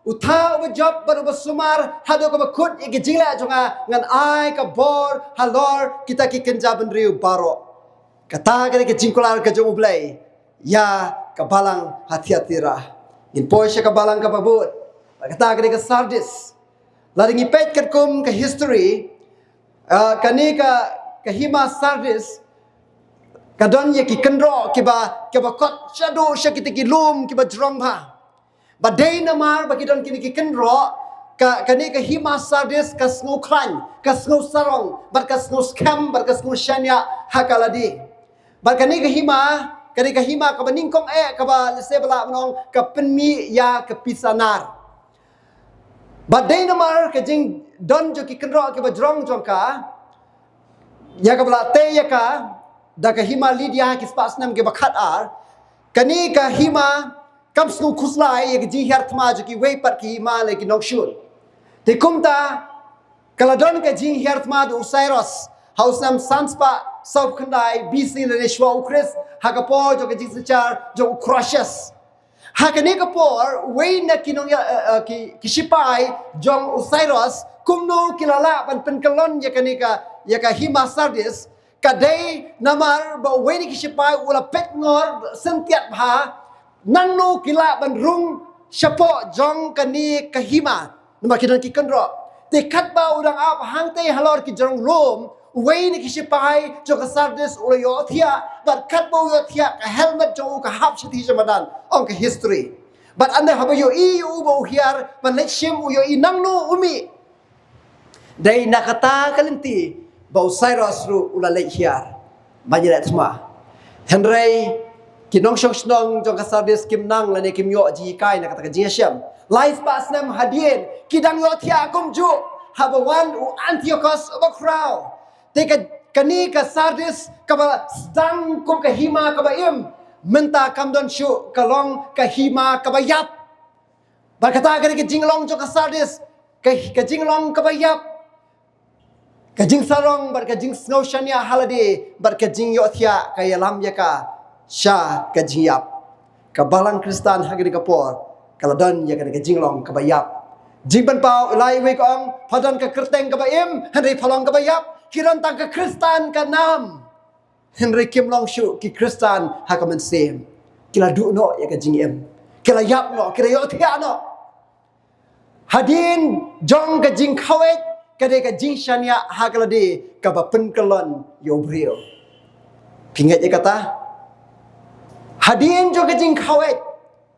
uta uba jop bad uba sumar haduh kaba kut ïa ki jingleh jong nga, ngan ai ka bor halor kita ki kynja bynriew baroh. Kata ka dei ka jingkular ka jong U Blei ïa ka balang ha Thiatira. Ngin poi sha ka balang kaba bud. Kata ka dei ka Sardis. Lada ngi peit katkum ka history, ah, kane ka, ka hima Sardis ka don ïa ki kynroh kiba, kiba kot shaduh sha kita ki lum kiba jrong bha. Ba dei namar ba ki don kine ki kynroh, ka, kane ka hima Sardis ka sngew khlaiñ, ka sngew sarong, bad ka sngew skhem, bad ka sngew shaniah ha ka lade. Bad kane ka hima, kane ka hima kaba nyngkong eh, kaba lehse ba lah ban ong ka pynmih ïa ka pisa nar. Bad dei namar ka jingdon jong ki kynroh kiba jrong jong ka, ïa kaba la tei ïa ka da ka hima Lydia ha ki spah snem kiba khatar, kane ka hima kam sngew khuslai ïa ka jinghiar thma jong kiwei pat ki hima lane ki nongshun. Te kumta ka la don ka jinghiar thma da u Cyrus ha u snem san spah saw khyndai B C lane shwa u Khrist, ha ka por jong ka jingsynshar jong u Croesus. Ha kane ka por, uwei na ki nong ïa, eh, eh, ki, ki shipai jong u Cyrus, kumno ki la lah ban pynkyllon ïa kane ka, ïa ka hima Sardis, ka dei namar ba uwei na ki shipai u la peit ngor syntiat bha, nangno ki lah ban rung shapoh jong kane ka hima. Namar ki don ki kynroh. Te katba u dang ap hangtei halor ki jrong lum, uwei na ki shipai jong ka Sardis u la ïohthiah, bad katba u ïohthiah ka helmet jong u ka hap shathie sha madan, ong ka history. Bad ynda haba ïohi ïa u ba u hiar ban leit shim, u ïohi nangno u mih. Dei na kata ka lynti ba u Cyrus ruh u la leit hiar ban ïaleh thma. Hynrei ki nongshong shnong jong ka Sardis kim nang lane kim ïoh jinghikai na kata ka jingïashem. Lai spah snem hadien ki dang ïohthiah kumjuh haba wan u Antiochus uba khraw. Te ka, kane ka Sardis kaba sdang kum ka hima kaba im, mynta kam don shuh, ka long ka hima kaba ïap. Bad kata ka dei ka jinglong jong ka Sardis, ka, ka jinglong kaba ïap, ka jingsarong bad ka jingsngew shaniah ha lade bad ka jingïohthiah ka ïalam ïa ka sha ka jingïap. Ka balang Khristan ha kane ka por ka la don ïa kane ka jinglong kaba ïap. Jingpynpaw, lai wei ka ong, pha don ka kyrteng kaba im, hynrei pha long kaba ïap. Ki don tang ka Khristan ka nam, hynrei kim long shuh ki Khristan ha ka mynsiem. Ki la duh noh ïa ka jingim. Ki la ïap noh, ki la ïohthiah noh. Hadien jong ka jingkhawai ka dei ka jingshaniah ha ka lade kaba pynkyllon ïa u briew. Phi ngeit ïa kata? Hadien jong ka jingkhawai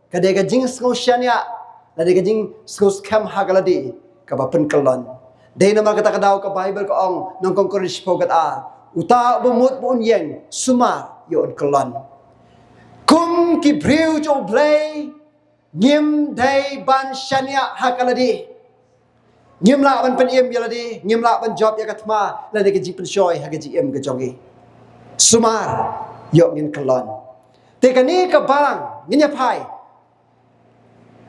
ka dei ka jingsngew shaniah, ka dei ka jingsngew skhem ha ka lade kaba pynkyllon. Dei namar kata ka daw ka Baibl ka ong, Nyngkong Korinth shiphew ka ar, uta uba mut ba un ïeng, sumar ïa un kyllon. Kum ki briew jong U Blei, ngim dei ban shaniah ha ka lade. Ngim lah ban pynim ïa lade, ngim lah ban jop ïa ka thma, lane ka jingpynshoi ha ka jingim ka jong ngi. Sumar ïoh ngin kyllon. Te kane ka balang, ngin ïa phai.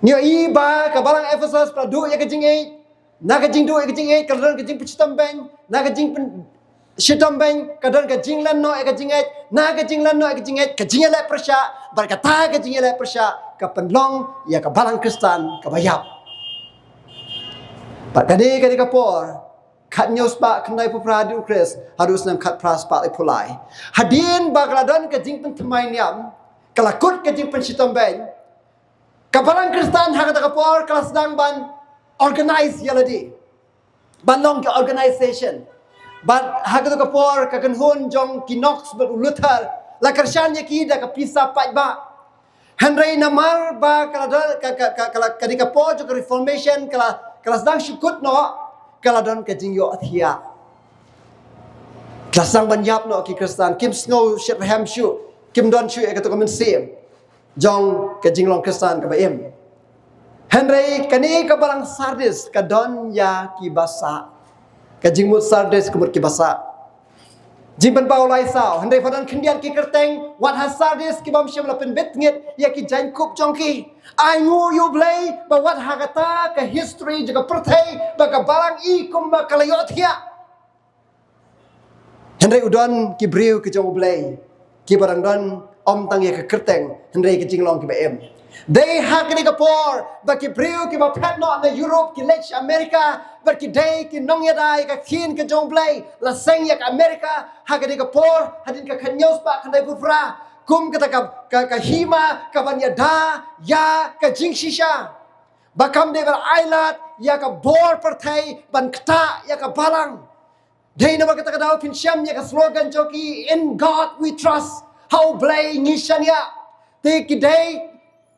Ngi ïohi ba ka balang Ephesus ka la duh ïa ka jingïeit. Na ka jingduh ïa ka jingïeit ka la don ka jingpynshitom beiñ, na ka jingpynshitom beiñ ka don ka jinglen noh ïa ka jingïeit, na ka jinglen noh ïa ka jingïeit ka jingïaleh pyrshah, bad kata ka jingïaleh pyrshah ka pynlong ïa ka balang Khristan kaba ïap. Bad kane ka dei ka por khathynñiew spah khyndaiphew phra haduh u Khrist haduh u snem khatphra spah laiphew lai. Hadien ba ka la don ka jingpynthymmai niam, ka la kut ka jingpynshitom beiñ, ka balang Khristan ha kata ka por ka la sdang ban organize ïa lade, ban long ka organization. Bad ha kata ka por ka kynhun jong ki Knox bad u Luther la kyrshan ïa ki da ka pisa paidbah. Hynrei namar ba ka la don ka ka ka ka la ka dei ka por jong ka Reformation, ka la ka la sdang shu kut noh, ka la don ka jingïohthiah. Ka la sdang ban ïap noh ki Khristan, kim sngew shitrhem shuh, kim don shuh ïa kata ka mynsiem jong ka jinglong Khristan kaba im. Hynrei kane ka balang Sardis ka don ïa ki basah. Ka jingmut Sardis ka mut ki basah. Jingpynpaw lai saw, hynrei pha don khyndiat ki kyrteng wat ha Sardis ki bym shym la pynbit ngit ïa ki jaiñkup jong ki. Ai nguh ïa U Blei ba wat ha kata ka history jong ka pyrthei ba ka balang i kumba ka la ïohthiah. Hynrei u don ki briew ki jong U Blei kiba dang don ym tang ïa ka kyrteng hynrei ka jinglong kiba im. Dei ha kane ka por ba ki briew kiba phet noh na Europe ki leit sha America, bad ki dei ki nongïada ïa ka ktien ka jong U Blei. La seng ïa ka America ha kane ka por hadien ka khathynñiew spah khyndaiphew phra kum kata ka ka, ka hima ka ban ïada ïa ka jingshisha. Ba kam dei ban ailad ïa ka bor pyrthei ban ktah ïa ka balang. Dei namar kata ka daw phin shem ïa ka slogan jong ki, "In God we trust." Ha U Blei ngi shaniah. Te ki dei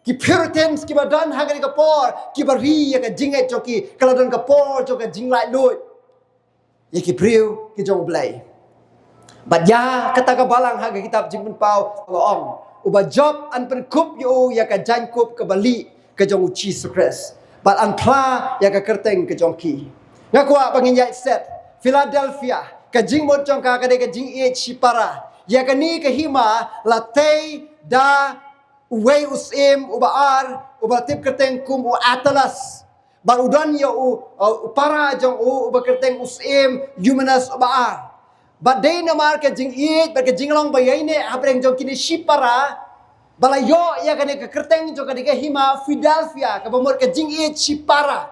ki Puritans kiba don ha kane ka por kiba ri ïa ka jingngeit jong ki, ka la don ka por jong ka jinglaitluid ïa ki briew ki jong U Blei. Bad ïa kata ka balang ha ka kitab Jingpynpaw la ong, uba jop yn pynkup ïa u ïa ka jaiñkup kaba lieh ka jong U Jisu Khrist, bad yn phla ïa ka kyrteng ka jong ki. Nga kwah ba ngin ïaid set. Philadelphia, ka jingmut jong ka ka dei ka jingïeit shipara. Ïa kane ka hima la tei da uwei u syiem uba ar uba la tip kyrteng kum u Attalus. Bad u don ïa u, uh, u para jong u uba kyrteng u syiem Eumenes uba ar. Bad dei namar ka jingïeit bad ka jinglong ba ïaineh hapdeng jong kine shipara ba la ïoh ïa kane ka kyrteng jong kane ka hima Philadelphia, kaba mut ka jingïeit shipara.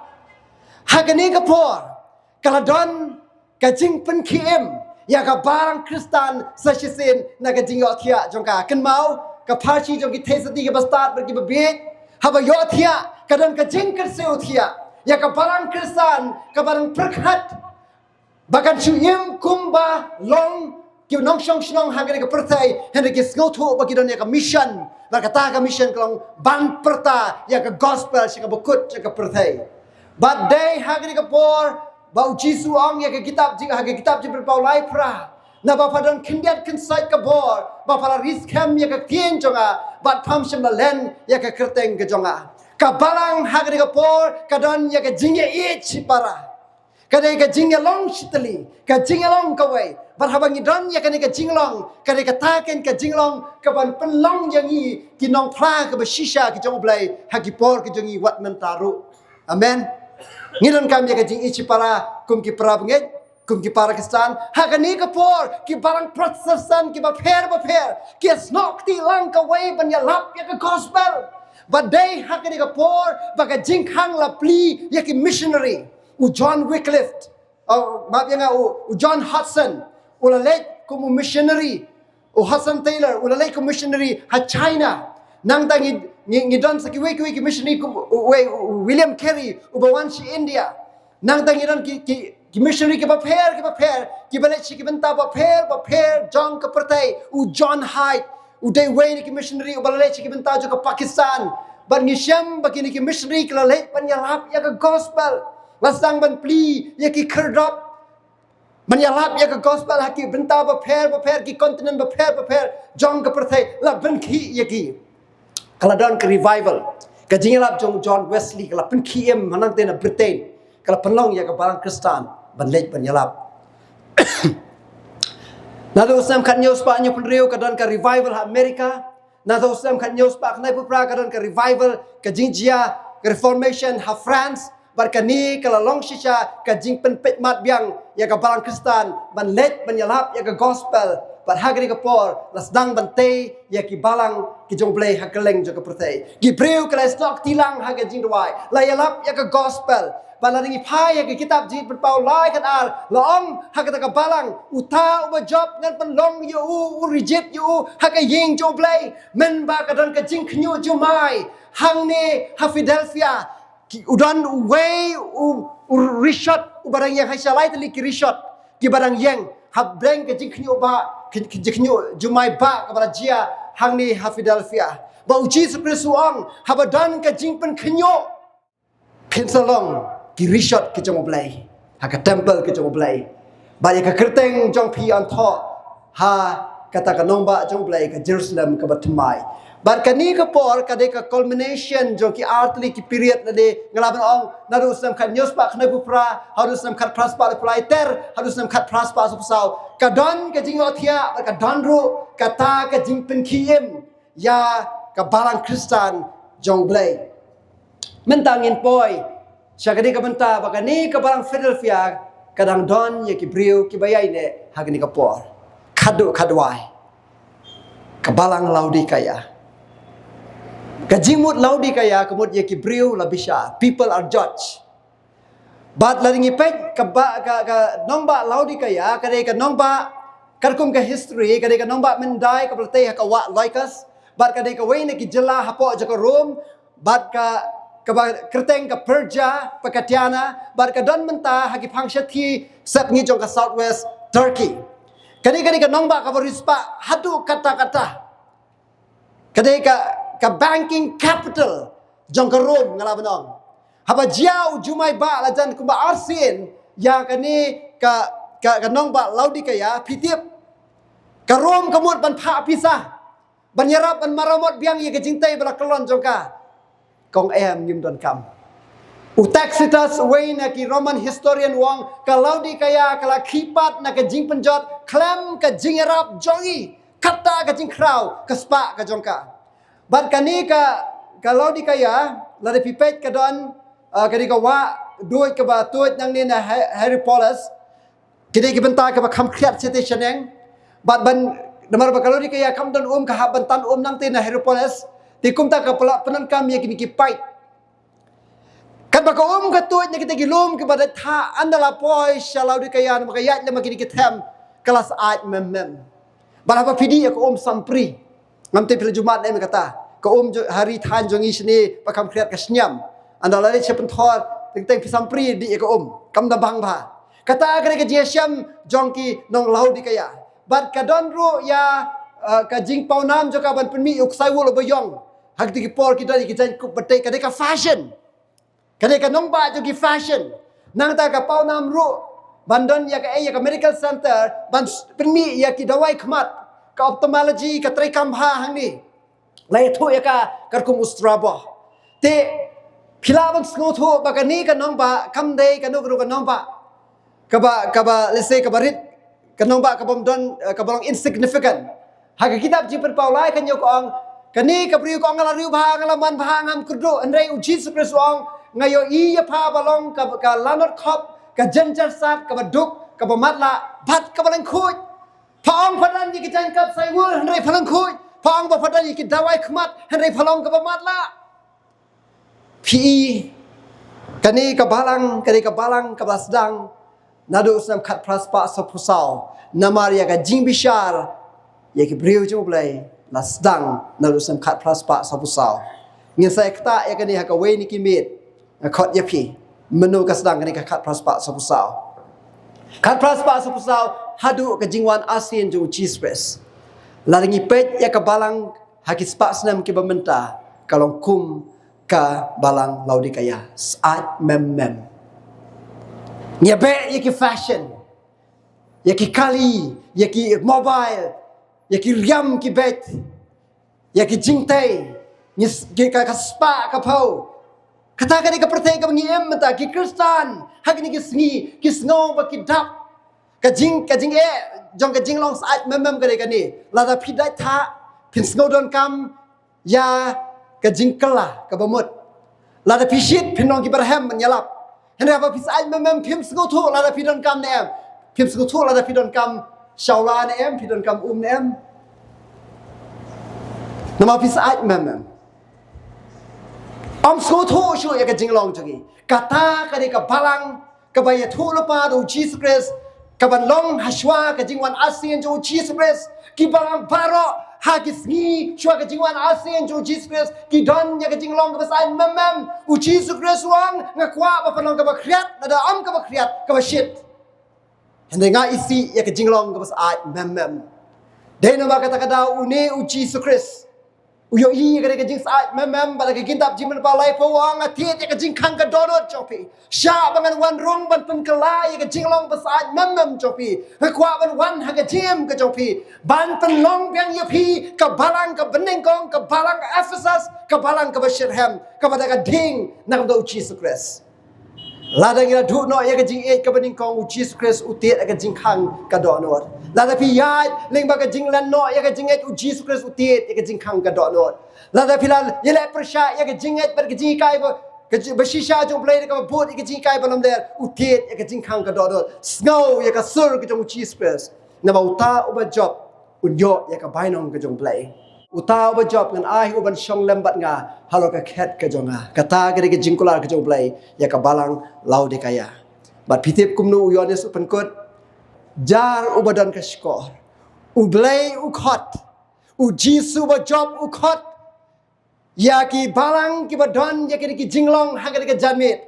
Ha kane ka por ka la don ka jingpynkhie im ïa ka balang Khristan sa shisien na ka jingïohthiah jong ka. Kynmaw, ka pharshi jong ki Theisotti kiba stad bad kiba bieit, haba ïohthiah ka don ka jingkyrsiew thiah ïa ka balang Khristan kaba dang pyrkhat ba kan shu im kumba long ki nongshong shnong ha kane ka pyrthei, hynrei ki sngewthuh ba ki don ïa ka mission, bad kata ka mission ka long ban pyrta ïa ka gospel sha kaba kut jong ka pyrthei. Bad dei ha kane ka por ba U Jisu u ong ïa ka kitab Jing, ha ka kitab Jingpynpaw lai phra, naba pha don khyndiat kynsoit ka bor ba pha la ri skhem ïa ka ktien jong nga bad pham shym la len ïa ka kyrteng ka jong nga. Ka balang ha kane ka por ka don ïa ka jingïaieit shipara. Ka dei ka jingïalong shitylli, ka jingïalong kawei. Bad haba ngi don ïa kane ka jinglong, ka dei kata kein ka jinglong kaban pynlong ïa ngi ki nongphla kaba shisha ki jong U Blei ha ki por ki jong ngi wat mynta ruh. Amen. Ngi donkam ïa ka jingïeit shipara kum ki para bangeit, kum ki para Khristan. Ha kane ka por ki balang Protestant kiba pher bapher ki snoh kti lang kawei ban ïalap ïa ka gospel. Bad dei ha kane ka por ba ka jingkhang la plie ïa ki missionary. U John Wycliffe, uh, map ïa nga, u, u John Hudson, u la leit kum u missionary. U Hudson Taylor u la leit kum missionary ha China. Nangta ngi, ngi, ngi don sa kiwei kiwei ki missionary kum u, u, u William Carey uba wan sha India. Nangta ngi don ki, ki, ki missionary kiba pher kiba pher kiba leit sha ki bynta bapher bapher jong ka pyrthei. U John Hyde u dei uwei na ki missionary uba la leit sha ki bynta jong ka Pakistan. Bad ngi shem ba kine ki missionary ki la leit ban ïalap ïa ka gospel. La sdang ban plie ïa ki khyrdop ban ïalap ïa ka gospel ha ki bynta bapher bapher, ki continent bapher bapher jong ka pyrthei, la pynkhie ïa ki. Ka la don ka revival. Ka jingïalap jong John Wesley ka la pynkhie im ha nangta na Britain. Ka la pynlong ïa ka balang Khristan ban leit ban ïalap. Naduh u snem khathynñiew spah hynñiewphew hynriew ka don ka revival ha America. Naduh u snem khathynñiew spah khyndaiphew phra ka don ka revival, ka jingjia, ka Reformation ha France. Bad kane ka la long shisha ka jingpynpeit mat biang ïa ka balang Khristan ban leit ban ïalap ïa ka gospel. Bad ha kane ka por la sdang ban tei ïa ki balang ki jong U Blei ha kylleng jong ka pyrthei. Ki briew ki la ïasnoh kti lang ha ka jingduwai, la ïalap ïa ka gospel. Bad lada ngi phai ha ka kitab Jingpynpaw lai khatar, la ong ha kata ka balang, uta uba jop ngan pynlong ïa u, u reject ïa u ha ka ïing jong U Blei. Mynba ka don ka jingkhynñiuh jumai hangne ha Philadelphia, ki, u don uwei u, u rishot uba dang ïeng, ha sha lai tylli ki rishot kiba dang ïeng hapdeng ka jingkhynñiuh ba, ka, ka jingkhynñiuh jumai ba kaba la jia hangne ha Philadelphia. Ba U Jisu Khrist u ong, haba don ka jingpynkhynñiuh, phin sa long ki rishot ki jong U Blei ha ka temple ki jong U Blei. Bad ïa ka kyrteng jong phi yn thoh ha kata ka nongbah jong U Blei, ka Jerusalem kaba thymmai. Bad kane ka por ka dei ka culmination jong ki artylli ki period, lane nga lah ban ong naduh u snem khat hynñiew spah khyndai phew phra haduh u snem khat phra spah laiphew lai ter haduh u snem khat phra spah sawphew saw. Ka don ka jingïohthiah bad ka don ruh kata ka jingpynkhie im ïa ka balang Khristan jong U Blei. Mynta ngin poi sha kane ka bynta ba kane ka balang Philadelphia ka dang don ïa ki briew kiba ïaineh ha kane ka por. Khadduh khadwai, ka balang Laodikaia. Ka jingmut Laodikaia ka mut ïa ki briew la bishar, people are judged. Bad lada ngi peit ka ba, ka, ka nongbah Laodikaia ka dei ka nongbah, katkum ka history ka dei ka nongbah myndai kaba la tei ha ka wah Lycus. Bad ka dei kawei na ki jylla hapoh jong ka Rome. Bad ka, kaba kyrteng ka Persia, Pakatiana, bad ka don mynta ha ki phang shathie sepngi jong ka southwest Turkey. Ka dei, ka dei ka nongbah kaba riewspah haduh katta katta. Ka dei ka, ka banking capital jong ka Rome, nga lah ban ong. Haba jia u jumai ba la jan kumba arsien ïa kane ka, ka, ka nongbah Laodikaia, phi tip, ka Rome ka mut ban phah pisa, ban ïarap ban maramot biang ïa ka jingtei ba la kyllon jong ka. Kong em, ngim donkam. U Tacitus, uwei na ki Roman historian, u ong ka Laodikaia ka la khih pat na ka jingpynjot khlem ka jingïarap jong i. Kata ka jingkhraw ka spah ka jong ka. Bad kane ka, ka Laodikaia, lada phi peit ka don, ah, ka dei ka wah duid kaba tuid nangne na Hi-, Hierapolis. Ki dei ki bynta kaba kham khriat shatei shaneng. Bad ban, namar ba ka Laodikaia kam don um, ka hap ban tan um nangtei na Hierapolis. Te kumta ka pynlait pyndonkam ïa kine ki paip. Katba ka um ka tuid na kita ki lum kiba dait thah, ynda la poi sha Laodikaia, namar ka ïaid lem ha kine ki them, ka la syaid mem mem. Bad haba phi dih ïa ka um sampri, ngam tip phi la ju mad ne em ïa kata. Ka um jong, ha ri thaiñ jong ngi shane, ba kham khriat ka sniam. Ynda la leit sha pynthor, teng teng phi sampri dih ïa ka um, kam da bang bha. Kata ka dei ka jingïashem jong ki nong Laodikaia. Bad ka don ruh ïa, eh, ka jingpawnam jong ka ban pynmih ïa u ksai wul uba ïong. Ha kito ki por ki don ïa ki jaiñkup ba tei, ka dei ka fashion. Ka dei ka nongbah jong ki fashion. Nangta ka pawnam ruh ban don ïa ka, eh, ïa ka medical center, ban s-, pynmih ïa ki dawai khmat, ka ophthalmology, ka treikam bha hangne. La ïathuh ïa ka katkum u Strabo. Te phi lah ban sngewthuh ba kane ka nongbah kam dei kano kano ka nongbah kaba, kaba, let's say, kaba rit, ka nongbah kabym don, eh, kaba long insignificant. Ha ka kitab Jingpynpaw lai ka hynñiew ka ong, kane ka briew ka ong, nga la riewbha, nga la manbha, ngam kyrduh, hynrei U Jisu Khrist u ong, nga ïohi ïa pha ba long ka, ka lanot khop, ka jynjar sat, kaba duk, kaba matlah, bad kaba lyngkhuid. Pha ong pha don ïa ki jaiñkap saiwul, hynrei pha lyngkhuid. Pha ong ba pha don ïa ki dawai khmat, hynrei pha long kaba matlah. Phi i, kane ka balang, kane ka balang kaba la sdang naduh u snem khatphra spah sawphew saw. Namar ïa ka jingbishar ïa ki briew jong U Blei la sdang naduh u snem khatphra spah sawphew saw. Ngin sa ïa ktah ïa kane ha kawei na ki miet. Nga khot ïa phi, mynno ka sdang kane ka khatphra spah sawphew saw. Khatphra spah sawphew saw haduh ka jingwan arsien jong U Jisu Khrist. Lada ngi peit ïa ka balang ha ki spah snem kiba mynta, ka long kum ka balang Laodikaia, syaid mem mem. Ngi ïa beh ïa ki fashion, ïa ki kali, ïa ki mobile, ïa ki riam ki beit, ïa ki jingtei, ngi s-, ki ka, ka spah ka phew. Kata ka dei ka pyrthei kaba ngi im mynta, ki Khristan ha kine ki sngi ki sngew ba ki dap. Ka jing, ka jingeh jong ka jinglong syaid mem mem ka dei kane. Lada phi dait thah, phin sngew donkam ïa ka jingkylla kaba mut. Lada phi shit, phin long kiba rhem ban ïalap. Hynrei haba phi syaid mem mem phim sngewthuh lada phi donkam ne em. Phim sngewthuh lada phi donkam shawla ne em, phi donkam um ne em. Namar phi syaid mem mem. Ym sngewthuh shuh ïa ka jinglong jong ngi. Kata ka dei ka balang kaba ïathuh lypa da u Jisu Khrist, kaban long hashwa ka jingwan arsien jong u Jisu Khrist. Ki balang baroh ha ki sngi shwa ka jingwan arsien jong u Jisu Khrist ki don ïa ka jinglong kaba syaid mem mem. U Jisu Khrist u ong, nga kwah ba pynlong kaba khriat, lada ym kaba khriat, kaba shit. Hynrei nga isih ïa ka jinglong kaba syaid mem mem. Dei namar kata ka daw une u Jisu Khrist u ïohi ïa ka dei ka jingsyaid mem mem, bad ha ka Kitab Jingpynpaw laiphew u ong, nga thied ïa ka jingkhang ka dohnud jong phi. Shah ba ngan wan rung ban pynkylla ïa ka jinglong ba syaid mem mem jong phi, nga kwah ban wan ha ka jingim ka jong phi ban pynlong biang ïa phi ka balang ka banyngkong, ka balang Ephesus, ka balang kaba shitrhem, kaba da ka ding na ka bynta u Jisu Khrist. Lada ngi la duh noh ïa ka jingïeit kaba nyngkong, u Jisu Khrist u thied ïa ka jingkhang ka dohnud. Lada phi ïaid lyngba ka jinglen noh ïa ka jingïeit, u Jisu Khrist u thied ïa ka jingkhang ka dohnud. Lada phi la ïaleh pyrshah ïa ka jingïeit bad ka jinghikai ba, ka ji-, ba shisha jong u Blei da kaba bud ïa ka jinghikai ba lamler, u thied ïa ka jingkhang ka dohnud. Sngew ïa ka sur ka jong u Jisu Khrist. Namar uta uba jop un ïoh ïa ka bainong ka jong u Blei. Uta uba jop ngan ai u ban shong lem bad nga halor ka khet ka jong nga. Kata ka dei ka jingkular ka jong u Blei ïa ka balang Laodikaia. Bad phi tip kumno u Ïoannis u pynkut? Jar uba don ka shkor. U Blei u khot. U Jisu uba jop u khot ïa ki balang kiba don ïa kine ki jinglong ha kane ka janmiet.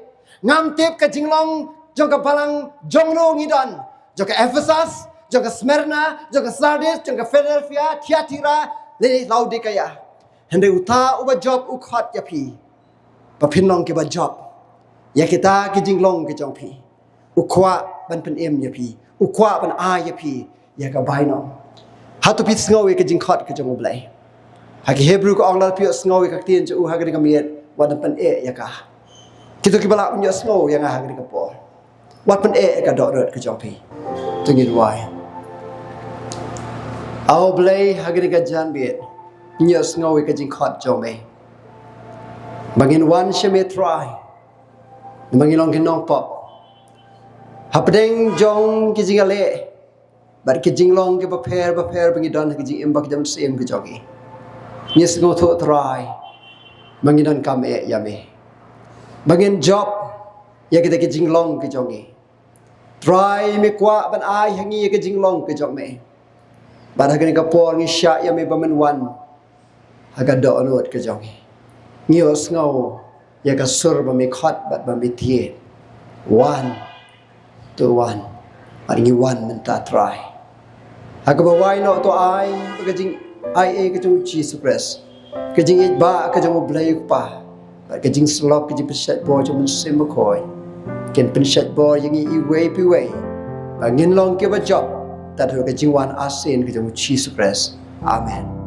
Ngam tip ka jinglong jong ka balang jong no ngi don, jong ka Ephesus, jong ka Smyrna, jong ka Sardis, jong ka Philadelphia, Thyatira, lane Laodikaia. Hynrei uta uba jop u khot ïa phi ba phin long kiba jop ïa kita ki jinglong ki jong phi. U kwah ban pynim ïa phi. U kwah ban ai ïa phi ïa ka bainong. Hato phi sngew ïa ka jingkhot ka jong u Blei? Ha ki Hebru ka ong, lada phi ïohsngew ïa ka ktien jong u ha kane ka miet, wat nang pyneh ïa ka. Kito kiba lah ban ïohsngew ïa nga ha kane ka por, wat pyneh ïa ka dohnud ka jong phi. To ngin duwai. A Blei, ha kane ka janmiet ngi ïohsngew ïa ka jingkhot jong me ba ngin wan sha me Trai, ba ngin long ki nongpop hapdeng jong ki jingïaleh bad ki jinglong kiba pher bapher ba ngi don ha ki jingim bad ki jingim ka jong ngi. Ngi sngewthuh Trai ba ngi donkam eh ïa me, ba ngin jop ïa kita ki jinglong ki jong ngi. Trai, me kwah ban ai ha ngi ïa ka jinglong ka jong me. Bad ha kane ka por ngi shah ïa me ba men wan ha ka dohnud ka jong ngi. Ngi ïohsngew ïa ka sur ba me khot bad ba me thied. Wan, to wan. Bad ngi wan mynta Trai. Ha kaba wai noh to ai ba ka jingaiei ka jong u Jisu Khrist, ka jingïeit ba ka jong u Blei u Kpa, bad ka jingsyllok, ka jingpynshait bor jong u Mynsiem Bakhuid, kin pynshait bor ïa ngi iwei pa iwei ba ngin long kiba jop tad haduh ka jingwan arsien ka jong u Jisu Khrist. Amen.